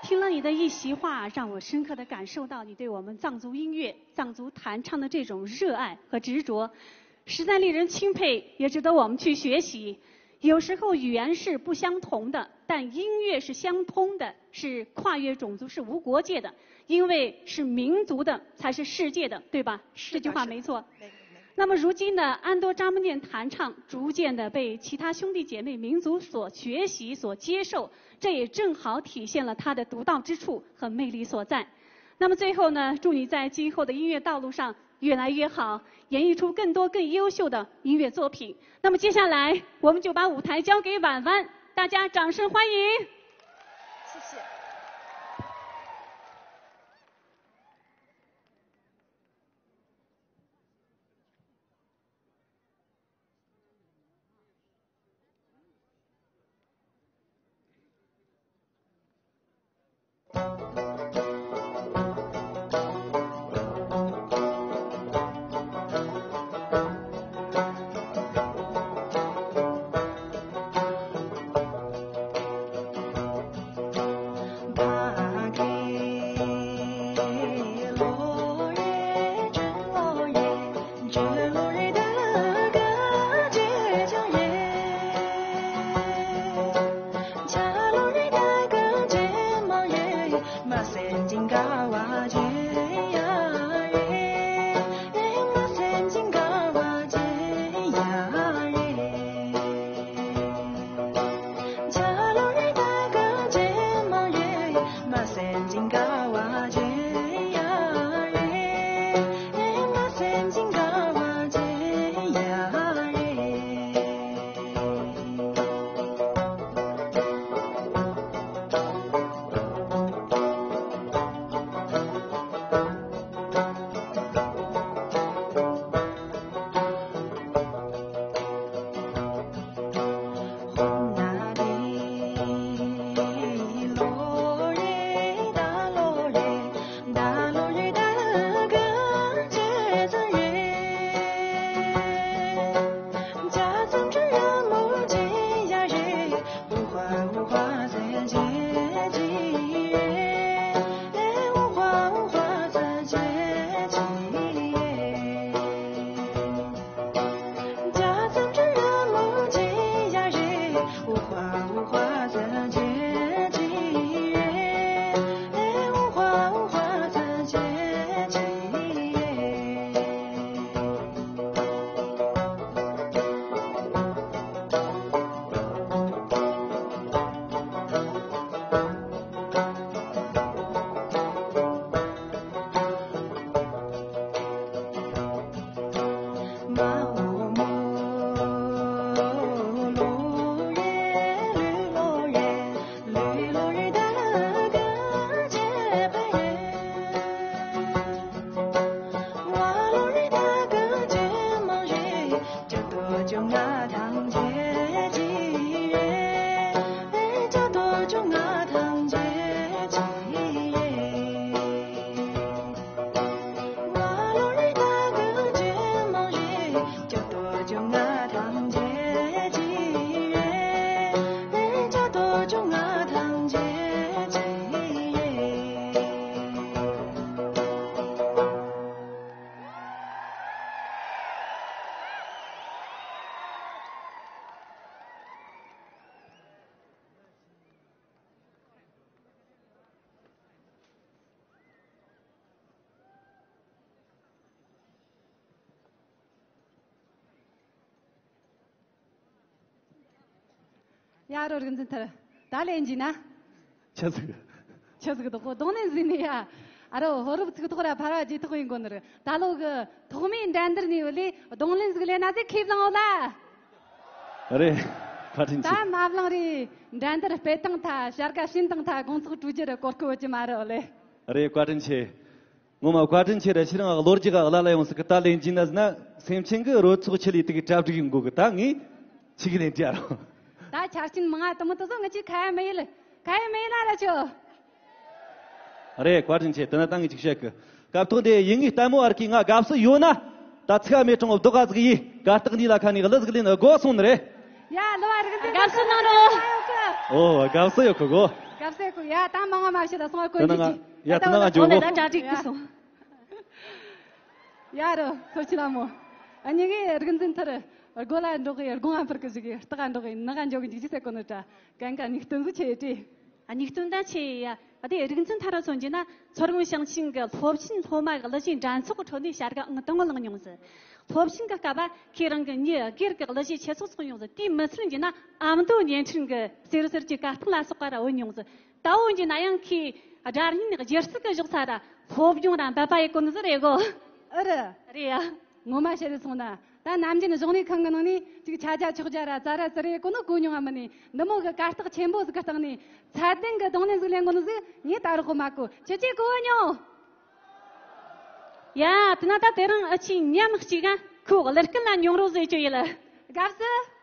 听了你的一席话，让我深刻的感受到你对我们藏族音乐、藏族弹唱的这种热爱和执着，实在令人钦佩，也值得我们去学习。有时候语言是不相同的，但音乐是相通的，是跨越种族、是无国界的，因为是民族的才是世界的，对吧？这句话没错。那么如今呢，安多扎木念弹唱逐渐的被其他兄弟姐妹民族所学习、所接受，这也正好体现了他的独到之处和魅力所在。那么最后呢，祝你在今后的音乐道路上越来越好，演绎出更多更优秀的音乐作品。那么接下来，我们就把舞台交给婉婉，大家掌声欢迎。谢谢。ཡ་རོ་རིག་འཛིན་ཐར། ད་ལན་གྱིས་ན། ཆི་ཟིག་ཆི་ཟིག་དོག་གོ་གདོང་ལེན་ཟིན་ནི་ཡ། ཨ་རོ་ཧོ་རུབ་ཚིག་ཐོག་ར་ཕར་བ་ཇི་ཐོག་ཡིན་གོ་ནི་རེད། ད་ལོ་གི་ཐོག་མའི་འགྲན་བསྡུར་ནས་བ་ལས་གདོང་ལེན་ཟིག་ལེན་ན་ཟིག་ཁས་བླངས་འོ་ལ། རེད། བཀའ་དྲིན་ཆེ། ད་མ་བླངས་རེད། འགྲན་བསྡུར་སྤེལ་སྟངས་ཐ་བྱ་དགའ་བྱིན་སྟངས་ཐ་དགོང་ཚོགས་གྲོས་རྒྱུ་ར་གོ་སྐབས་བ་ཅི་མ་རེད་འོ་ལེ། རེད། བཀའ་དྲིན་ཆེ། ངོ་མ་བཀའ་དྲིན་ཆེ་ར། ཕྱིར་ང་ལོ་རྒྱུས་ག་ལ་ལ་ཡོང་སྲིད་གི། ད་ལན་གྱིས་ན་ཟིན་ན་སེམས་ཅན་གི་རོལ་ཚོགས་ཆི་ལི་དེ་གི་གྲ་སྒྲིག་ཡོང་གོ་གི། ད་ངས་ཆི་གི་ལན་འདྲ་རོ། ད་ཆ་རྐྱེན་མང་ང་དུ་མོ་དུ་སོ་ང་ཅི་ཁ་ཡ་མི་ཡིལ། ཁ་ཡ་མི་ཡིལ་ལ་ར་ཆོ། རེད། བཀའ་དྲིན་ཆེ། དེ་ན་ད་ངས་ཅིག་བཤད་གི། སྐབས་ཐོག་འདི་ཡིན་ངའི་ལྟད་མོ་བར་གི་ང་དགའ་བསུ་ཡོད་ན། ད་ཚིག་མེད་གྲོང་བདོག་ག་ཟིག་ཡིས་གར་སྟེགས་འདི་ལ་ཁ་ནས་གླུ་ཟིག་ལེན་དགོ་སོང་ནི་རེད། ཡ་ལོ་བ་རིག་འཛིན་དགའ་བསུ་གནང་རོགས། ཨོ་དགའ་བསུ་ཡོད་གི་གོ། དགའ་བསུ་ཡོད་གི། ཡ་ད་མང་ང་མ་བཤད་ད་སོང་བ་དཀོན་ད་ན་གྱི་ང་ཡ་ད་ན་ང་འཇོག་གོ། ད་གྲ་སྒྲིག་གི་སོང་། ཡ་རོ་སོ་ཆི་ལ་མོ། ཨ་ནི་ངའི་རིག་འཛིན་ཐར། སྒོ་ལ་འགྲོ་གི་སྒོ་ང་འཕུར་གི་ཟིག་གི་ལྟག་ག་འགྲོ་གི་ནག་ག་འཇོག་གི་འཇིག་ཅི་ཟེར་གོ་ནི་ད་གན་ག་ཉིག་སྟོན་ཟིག་ཆེ་ཡེ་ཏི། ཨ་ཉིག་སྟོན་ད་ཆེ་ཡ། ཨ་དེ་རིག་འཛིན་ཐར་སོང་གྱི་ན་མཚོ་སྔོན་ཞིང་ཆེན་གྱི་སློབ་ཆེན་སློབ་མ་གི་གླུ་གཞས་འགྲན་ཚོགས་ཀྱི་ཁྲོད་ནས་བྱ་དགའ་ཨང་དང་པོ་བླངས་མྱོང་ཟིག་སློབ་ཆེན་གྱི་སྐབས་ཁྱེད་རང་གི་མྱི་སྒེར་གྱི་གླུ་གཞས་ཆེ་ཚོགས་ཚོགས་མྱོང་ཟིག་དེའི་མི་ཚོན་གྱི་ན་ཨ་མདོ་བརྙན་འཕྲིན་གྱི་ཟེར་ཟེར་གྱི་གར་སྟེགས་ལ་སོགས་པ་ར་འོད་མྱོང་ཟིག་ད་འོན་ཀྱང་ན་ཡང་ཁོས་སྒྲ་སྙན་སྒྱུ་རྩལ་གྱི་གཞོགས་ས་ར་སློབ་སྦྱོང་ར་འབད་པ་ཡེ་གོ་ནི་ཟིག་རེད་གོ། ཨེ་རེད། རེད་ཡ། ངོ་མ་བཤད་རེ་སོང་ན་ད་ནམ་རྒྱུན་གཞུང་ལས་ཁང་གི་ནང་ནས་ཅིག་ཆ་རྒྱ་ཆོག་རྒྱ་ར་ཙ་ར་ཙི་རེ་གོ་ནོ་གོ་མྱོང་ང་མིན་ནི་འདི་མོ་གི་གར་སྟེགས་ཆེན་པོ་ཟིག་གི་སྟེང་ནས་ཚད་ལྡན་གྱི་གདོང་ལེན་ཟིག་ལེན་གོ་ནི་ཟིག་ངས་ད་རག་གོ་མ་གོ། ཁྱེད་ཀྱིས་གོ་མྱོང་། ཡ་དེ་ན་ད་དེ་རིང་ཨ་ཆི་མཉམ་གཅིག་ག་ཁོ་གླུ་སྐད་ལ་མྱོང་རོགས་ཟེར་རྒྱུ་ཡིན་ལ། དགའ་བསུ།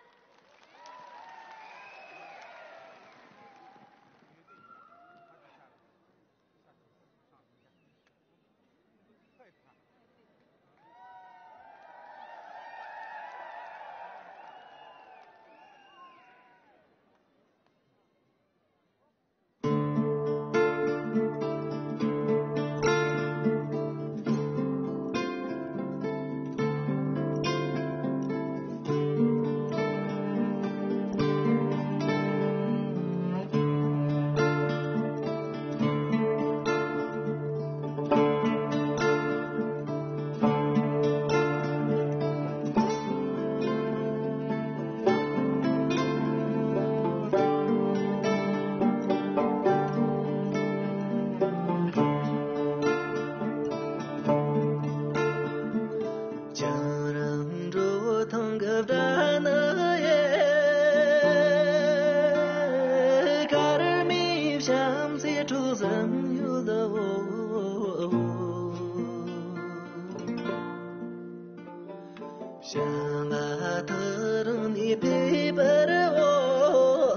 ཁྱེད་རང་འགྲོ་ཐང་གི་བརྡ་ནི་ཡེ། ཀརྨའི་བྱམས་བརྩེ་དྲོ་ཙམ་ཡོད་དོ། བྱམས་པ་ཐག་རིང་ནས་ཕེབས་པར་འོ།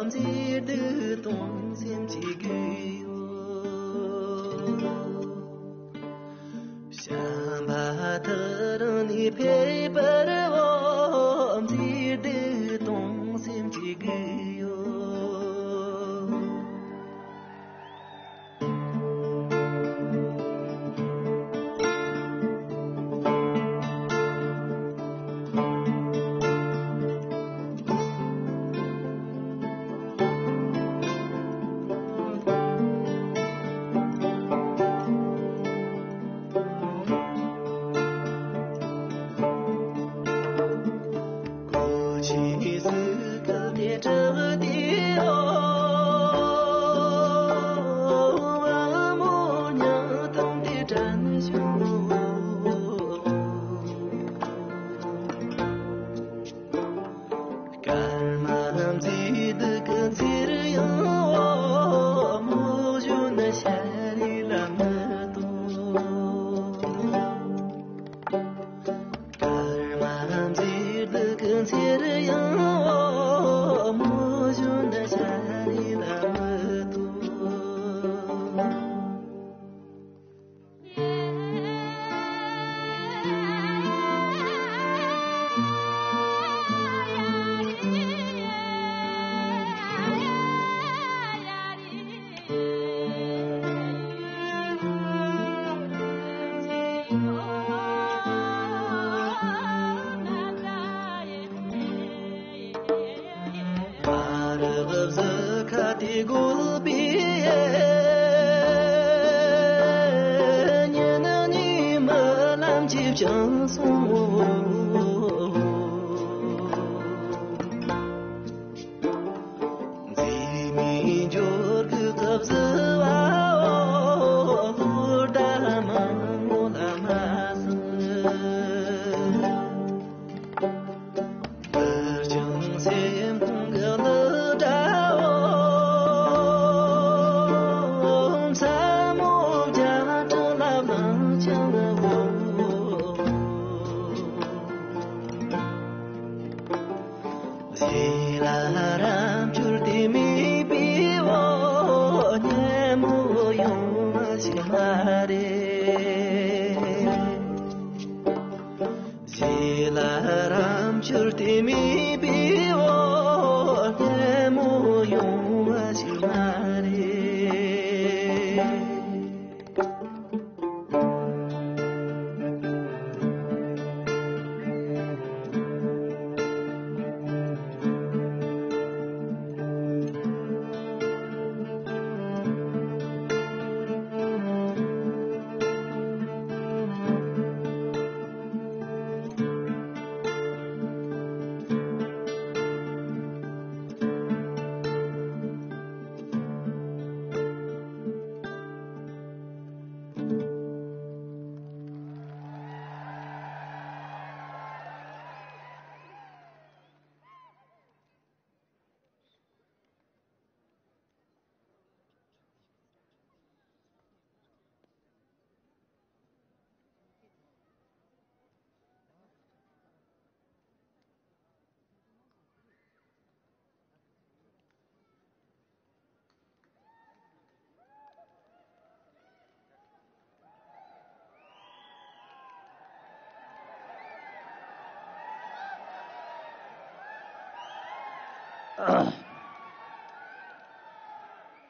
མཛེས་སྡུག་གཏོང་སེམས་ཀྱི་རྒྱུ་ཡོད། བྱམས་པ་ཐག་རིང་ནས་ཕེབས་པར་འོ། མཛེས་སྡུག་གཏོང་སེམས་ཀྱི་རྒྱུ་ཡོད། སྐར་མ་མཛེས་སྡུག་གི་ཚེར་ཡང་འོ། མོ་གཞོན་ནུ་ཤར་རི་ལ་མི་གཏོང་། སྐར་མ་མཛེས་སྡུག་གི་ཚེར་ཡང་འོ། མོ་གཞོན་ནུ་ཤར་རི་ལ་མི་གཏོང་། ཚུལ་དེ་མེད་པའི་འོ་ལྷ་མོ་ཡོང་བ་ཞིག་མ་རེད།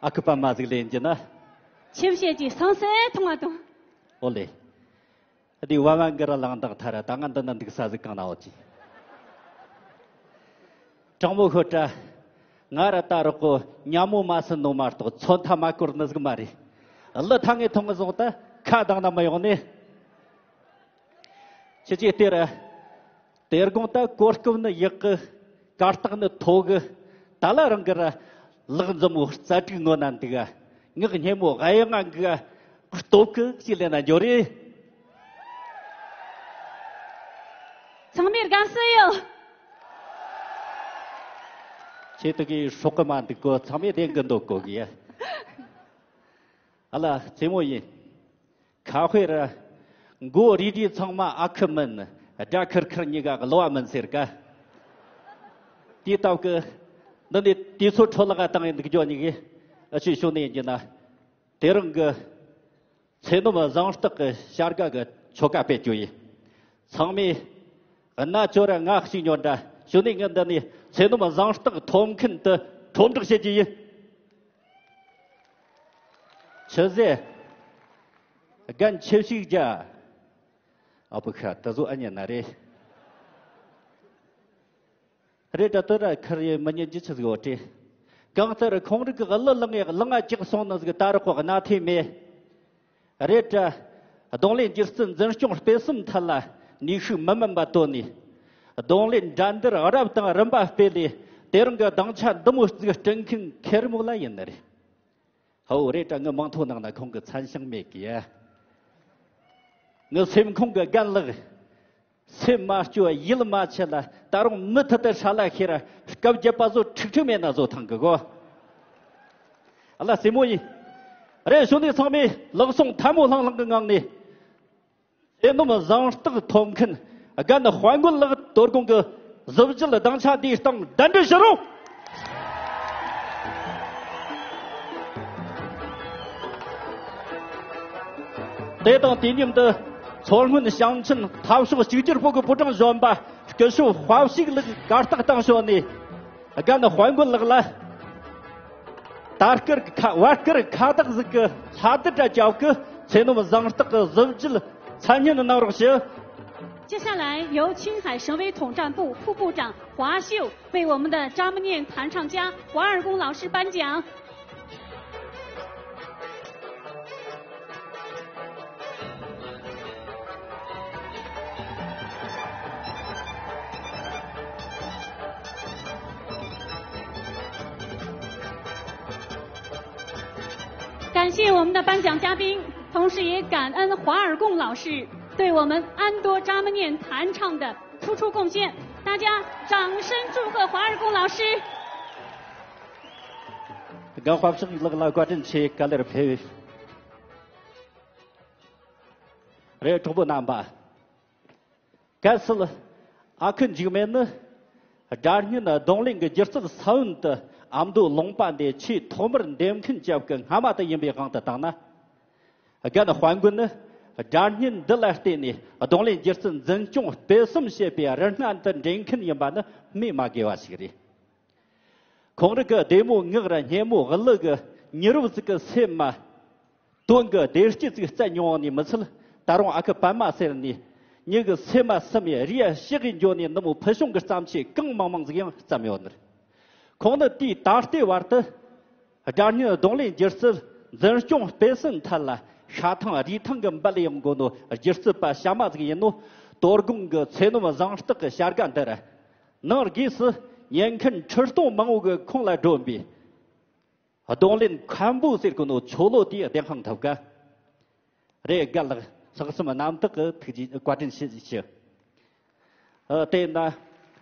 ཨ་ཁུ་པདྨ་ཟིག་ལེན་གྱི་ན། ཆེ་བཤད་ཀྱི་སང་སེ་ཐུང་བ་དང་། ཨོ་ལེ། འདི་བ་བ་འགར་ལང་དག་ཐར་ད་ང་འདི་ན་འདུག་ས་ཟིག་གང་ན་འོ་ཅི། དྲང་མོ་ཤོད་དྲ། ང་ར་ད་རོག་གོ་ཉ་མོ་མ་སུ་ནོ་མ་གཏོགས་ཚོན་མཐའ་མ་བསྐོར་ནི་ཟིག་མ་རེད། གླུ་ཐང་ངེ་ཐོང་ངེ་བཟུང་ད་ཁ་གདང་ན་མི་ཡོང་ནི། ཁྱེད་ཀྱིས་སྟེར། དེར་དགོང་ད་གོ་སྐབས་ནི་ཡག་གི། གར་སྟེགས་ནི་མཐོ་གི། ད་ལ་རང་གི་ར་ལག་འཛོམས་མོ་རྩ་དྲུག་ངོ་ན་འདུག་ག་ངག་སྙན་མོ་གཡུ་ང་གི་སྟོབས་ཀི་ཞིག་ལེན་ན་འཇོ་རེ། ཚང་མས་དགའ་བསུ་ཡོད། ཁྱེད་དུ་གི་སྲོག་གི་མ་འདུག་གོ་ཚང་མས་བདེན་གི་འདོད་གོ་གི་ཡ། ཨ་ལ་རྩེ་མོ་ཡིན། ཁ་དཔེ་ར། མགོ་རིལ་རིལ་ཚང་མ་ཨ་ཁུ་མིན། སྒྲ་ཁུར་ཁུར་གཉིས་ཀ་གློ་བ་མིན་ཟེར་ཀ་དེའི་སྟབས་ཀི། འདི་ནི་དུས་ཚོད་འཕྲོ་བརླག་བཏང་ཡིན་འདུག་ཇོ་གཉིས་ཀི། ཨ་ཆུའི་ཤུགས་ནས་ཡིན་གྱི་ན། དེ་རིང་གི་ཚེ་ནོམ་བཟང་རྟགས་ཀྱི་བྱ་དགའ་གི་ཆོ་ག་སྤེལ་རྒྱུ་ཡིན། ཚང་མས་གནའ་ཅོ་ར་ང་ཞིག་ཉོ་འདྲ་ཞུ་ནས་ངས་འདི་ནས་ཚེ་ནོམ་བཟང་རྟགས་ཐོབ་མཁན་དུ་ཁྲོམ་བསྒྲགས་བྱེད་ཀྱི་ཡིན། ཆི་ཟེ། རྒན་ཆེ་ཞིག་རྒྱ། ཨ་བུ་ཁ་ད་བཟོ་ཨ་ཉན་ན་རེད། རེད་དྲ་དོ་ར་ཁར་ཡེ་མི་ཉན་གྱི་ཆི་ཟིག་འོ་ཏྲེ། གང་ལྟར་ཁོང་རིགས་ཀྱི་གླུ་ལངས་ཡག་ལངས་ང་ཅིག་སོང་ནི་ཟིག་ད་རག་གོ་གནའ་ཐེ་མེད། རེད་དྲ། རྡུང་ལེན་སྒྱུ་རྩལ་འཛིན་སྐྱོང་སྤེལ་གསུམ་ཐད་ལ་ནུས་ཤུགས་མི་དམན་པ་བཏོན་ནས། རྡུང་ལེན་འགྲན་བསྡུར་རབ་དང་རིམ་པ་སྤེལ་ལས་དེ་རིང་གི་སྡིངས་ཆ་འདི་མོ་བརྩིགས་སྐྲུན་མཁན་མཁས་རྨོ་ལ་ཡིན་ནི་རེད། ཧོ་རེད་དྲ་ངི་མིང་ཐོ་ནང་ན་ཁོང་གི་མཚན་བྱང་མེད་གི་ཡ། ངི་སེམས་ཁོང་གི་རྒན་ལགས། སེམས་མ་སྐྱོ་ཡིད་མ་ཆད་ལ་ད་རུང་མུ་མཐུད་དུ་ཧྲ་ལ་ཤེ་ར་སྐབས་བརྒྱད་པ་བཟོ་ཁྲིག་ཁྲིག་མེད་ན་བཟོ་ཐང་གི་གོ། ཨ་ལ་སེ་མོ་ཡིན། རེད་ཞུ་ནས་ཚང་མས་ལག་ཟུང་ཐལ་མོ་ལྷང་ལྷང་གི་ངང་ནས། ཚེ་ནོམ་བཟང་རྟགས་ཐོབ་མཁན་རྒན་དཔལ་མགོན་ལགས་དོ་དགོང་གི་གཟི་བརྗིད་སྡིངས་ཆ་འདིའི་སྟེང་གདན་འདྲེན་ཞུ་རོགས། དེ་དང་དུས་མཉམ་དུ་མཚོ་སྔོན་ཞིང་ཆེན་འཐབ་ཕྱོགས་གཅིག་གྱུར་བོད་ཀྱི་ཕོ་བྲང་གཞོན་པ་སྐུ་ཞབས་དཔའ་ཞིག་ལགས་གར་སྟེགས་སྟེང་བྱོན་ནས་རྒན་དཔལ་མགོན་ལགས་ལ། ད་སྐར་ཁ་བར་སྐར་ཁ་བཏགས་ཟིག་གི་ལྷ་དུ་སྒྲ་བཅབ་གི་ཚེ་ནོམ་བཟང་རྟགས་ཀྱི་གཟི་བརྗིད་མཚན་སྙན་གནང་རོགས་ཞུ། 接下来由青海省委统战部副部长华秀为我们的扎木念弹唱家华尔公老师颁奖。 感谢我们的颁奖嘉宾，同时也感恩华尔贡老师对我们安多扎木念弹唱的突出贡献。大家掌声祝贺华尔贡老师。 གང་དཔའ་ཤག་ལག་ལ་བཀའ་དྲིན་ཆེ་ག་ལེར་ཕེབས། རེད་གྲོགས་པོ་རྣམ་པ། གལ་སྲིད་ཨ་ཁུ་འཇིགས་མེད་ནི་སྒྲ་སྙན་རྡུང་ལེན་གྱི་སྒྱུ་རྩལ་ས་བོན་དུ་ཨ་མདོ་ལུང་པ་འདི་ཆེས་ཐོག་མར་འདེམས་མཁན་ཅབ་ཀྱི་སྔ་མ་དེ་ཡིན་པའི་དབང་དུ་བཏང་ན། རྒན་དཔལ་མགོན་ནི་ སྒྲ་སྙན་འདི་ལ་བརྟེན་ནས་གདོང་ལེན་སྒྱུ་རྩལ་འཛིན་སྐྱོང་སྤེལ་གསུམ་བྱེད་པའི་རིན་སྣ་འདི་འདྲེན་མཁན་ཡིན་པ་ནི་སྨོས་མ་དགོས་པ་ཞིག་རེད། ཁོང་རང་གི་བདེ་མོ་ངག་ར་སྙན་མོ་གླུ་གི་མྱུར་བ་ཟིག་གི་སེམས་མ། དོན་གྱི་བདེ་སྐྱིད་ཅིག་སྩལ་མྱོང་ནི་མི་ཚད། ད་རུང་ཨ་ཁུ་པད་མ་ཟེར་ནི་མྱི་གི་སེམས་མ་སུམ་ཡ་རིའི་ཕྱི་གི་འགྱོ་ནི་འདི་མོ་ཕུལ་བྱུང་གི་བརྩམས་ཆོས་གང་མང་མང་ཟིག་ཡང་བརྩམས་ཡོད་ནི་རེད། ཁོང་ནི་དུས་ད་ལྟའི་བར་དུ་སྒྲ་སྙན་རྡུང་ལེན་སྒྱུ་རྩལ་འཛིན་སྐྱོང་སྤེལ་གསུམ་ཐད་ལ་ཤ་ཐང་རིས་ཐང་གི་འབུལ་ཡོང་དགོས་ནོ་སྒྱུ་རྩལ་པ་གཤའ་མ་ཟིག་ཡིན་ནོ། དོ་དགོང་གི་ཚེ་ནོམ་གཟེངས་རྟགས་ཀྱི་བྱ་དགའ་འདི་ར་ནང་སྒོས་སུ་ཉན་མཁན་ཁྲི་སྟོང་མང་བོ་གི་ཁོང་ལ་སྒྲོན་པའི་རྡུང་ལེན་མཁན་པོ་ཟེར་གོ་ནོ་ཆོ་ལོ་དེའི་བདེན་དཔང་ཐོབ་ག། རེད། དགའ་ལགས། ལྷག་བསམ་རྣམ་དག་གི་ཐུགས་རྗེ་བཀའ་དྲིན་ཆེ་ཞུ། ཨ། དེས་ན།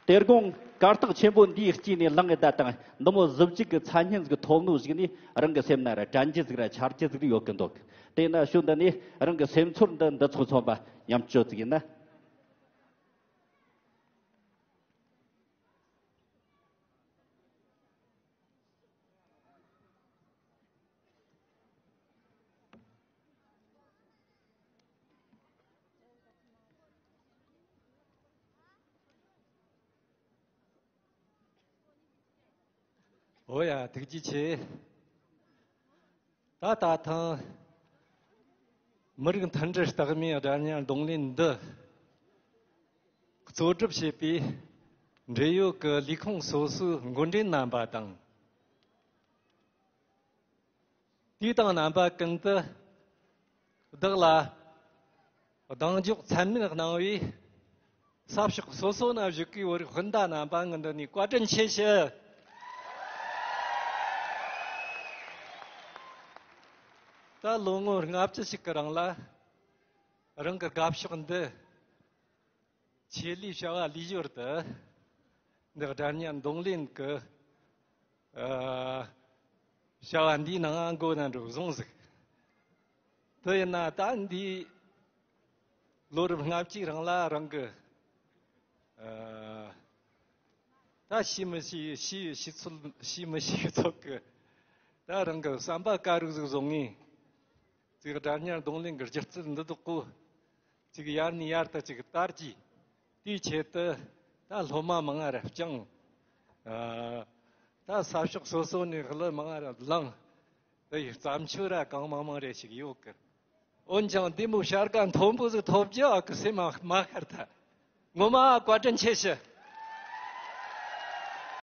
དེ་དགོང་གར་སྟེགས་ཆེན་པོ་འདིའི་དཀྱིལ་ནས་ལངས་ཡོད་ད་དང་འདི་མོ་གཟི་བརྗིད་ཀྱི་མཚན་སྙན་ཟིག་ཐོབ་ནོ་ཞིག་ནི་རང་གི་སེམས་ན་ར་དྲན་རྒྱུ་ཟིག་ར་འཆར་རྒྱུ་ཟིག་ཡོད་ཀྱི་འདུག་དེས་ན་ཞོ་འདི་ནས་རང་གི་སེམས་ཚོར་འདི་འདི་ཚོ་ཚོམ་པ་མཉམ་སྤྱོད་ཟིག་ཡིན་ན། ཨོ་ཡ། ཐུགས་རྗེ་ཆེ། ད་ད་ཐེངས་མི་རིགས་མཐུན་སྒྲིལ་རྟགས་མའི་སྒྲ་སྙན་རྡུང་ལེན་འདི་གཙོ་སྒྲུབ་བྱེད་པའི་འབྲེལ་ཡོད་ཀྱི་ལས་ཁུངས་སོ་སོའི་འགོ་འདྲེན་རྣམ་པ་དང་། དུས་དང་རྣམ་པ་ཀུན་ཏུ་བདག་ལ་གདེང་འཇོག་ཚད་མེད་གནང་བའི་ས་ཕྱོགས་སོ་སོ་ན་བཞུགས་ཀྱི་བོད་རིགས་སྤུན་ཟླ་རྣམ་པ་ངི་འདི་ནས་བཀའ་དྲིན་ཆེ་ཞུ། ད་ལོ་ངོ་ལྔ་བཅུ་ཞིག་གི་རིང་ལ་རང་གི་དགའ་ཕྱོགས་འདི་ཆེད་ལས་བྱ་བ་ལས་ཞོར་དུ་འདི་སྒྲ་སྙན་རྡུང་ལེན་གྱི་ཨ་བྱ་བ་འདིའི་ནང་མགོ་ན་འགྲོ་བཟུང་ཟིག་དེ་ཡིན་ན་ད་འདི་ལོ་རབས་ལྔ་བཅུའི་རིང་ལ་རང་གི་ཨ་ད་ཤེས་མི་ཤེས། ཤེས་ཤེས་ཚོད། ཤེས་མི་ཤེས་ཚོད་ཀྱི་ད་རང་གི་བསམ་པ་དཀར་རུ་ཟིག་བཟུང་ངེ་ཅིག་སྒྲ་སྙན་རྡུང་ལེན་གྱི་སྒྱུ་རྩལ་འདི་དག་གོ་ཅིག་ཡར་ནས་ཡར་དུ་ཅིག་དར་གྱིས། དེའི་ཆེད་དུ་ད་སློབ་མ་མང་ང་ར་བསྐྱངས། ཨ་ད་ས་ཕྱོགས་སོ་སོ་ནས་གླུ་མང་ང་ར་བླངས། དེ་ཡི་བརྩམས་ཆོས་ར་གང་མང་མང་རེ་ཞིག་ཡོད་གི། འོན་ཀྱང་འདི་མོ་བྱ་དགའ་མཐོན་པོ་ཟིག་ཐོབ་རྒྱུ་ཨ་ཁུ་སེམས་མ་མ་ཤར་ཐལ། ངོ་མ་བཀའ་དྲིན་ཆེ་ཞུ།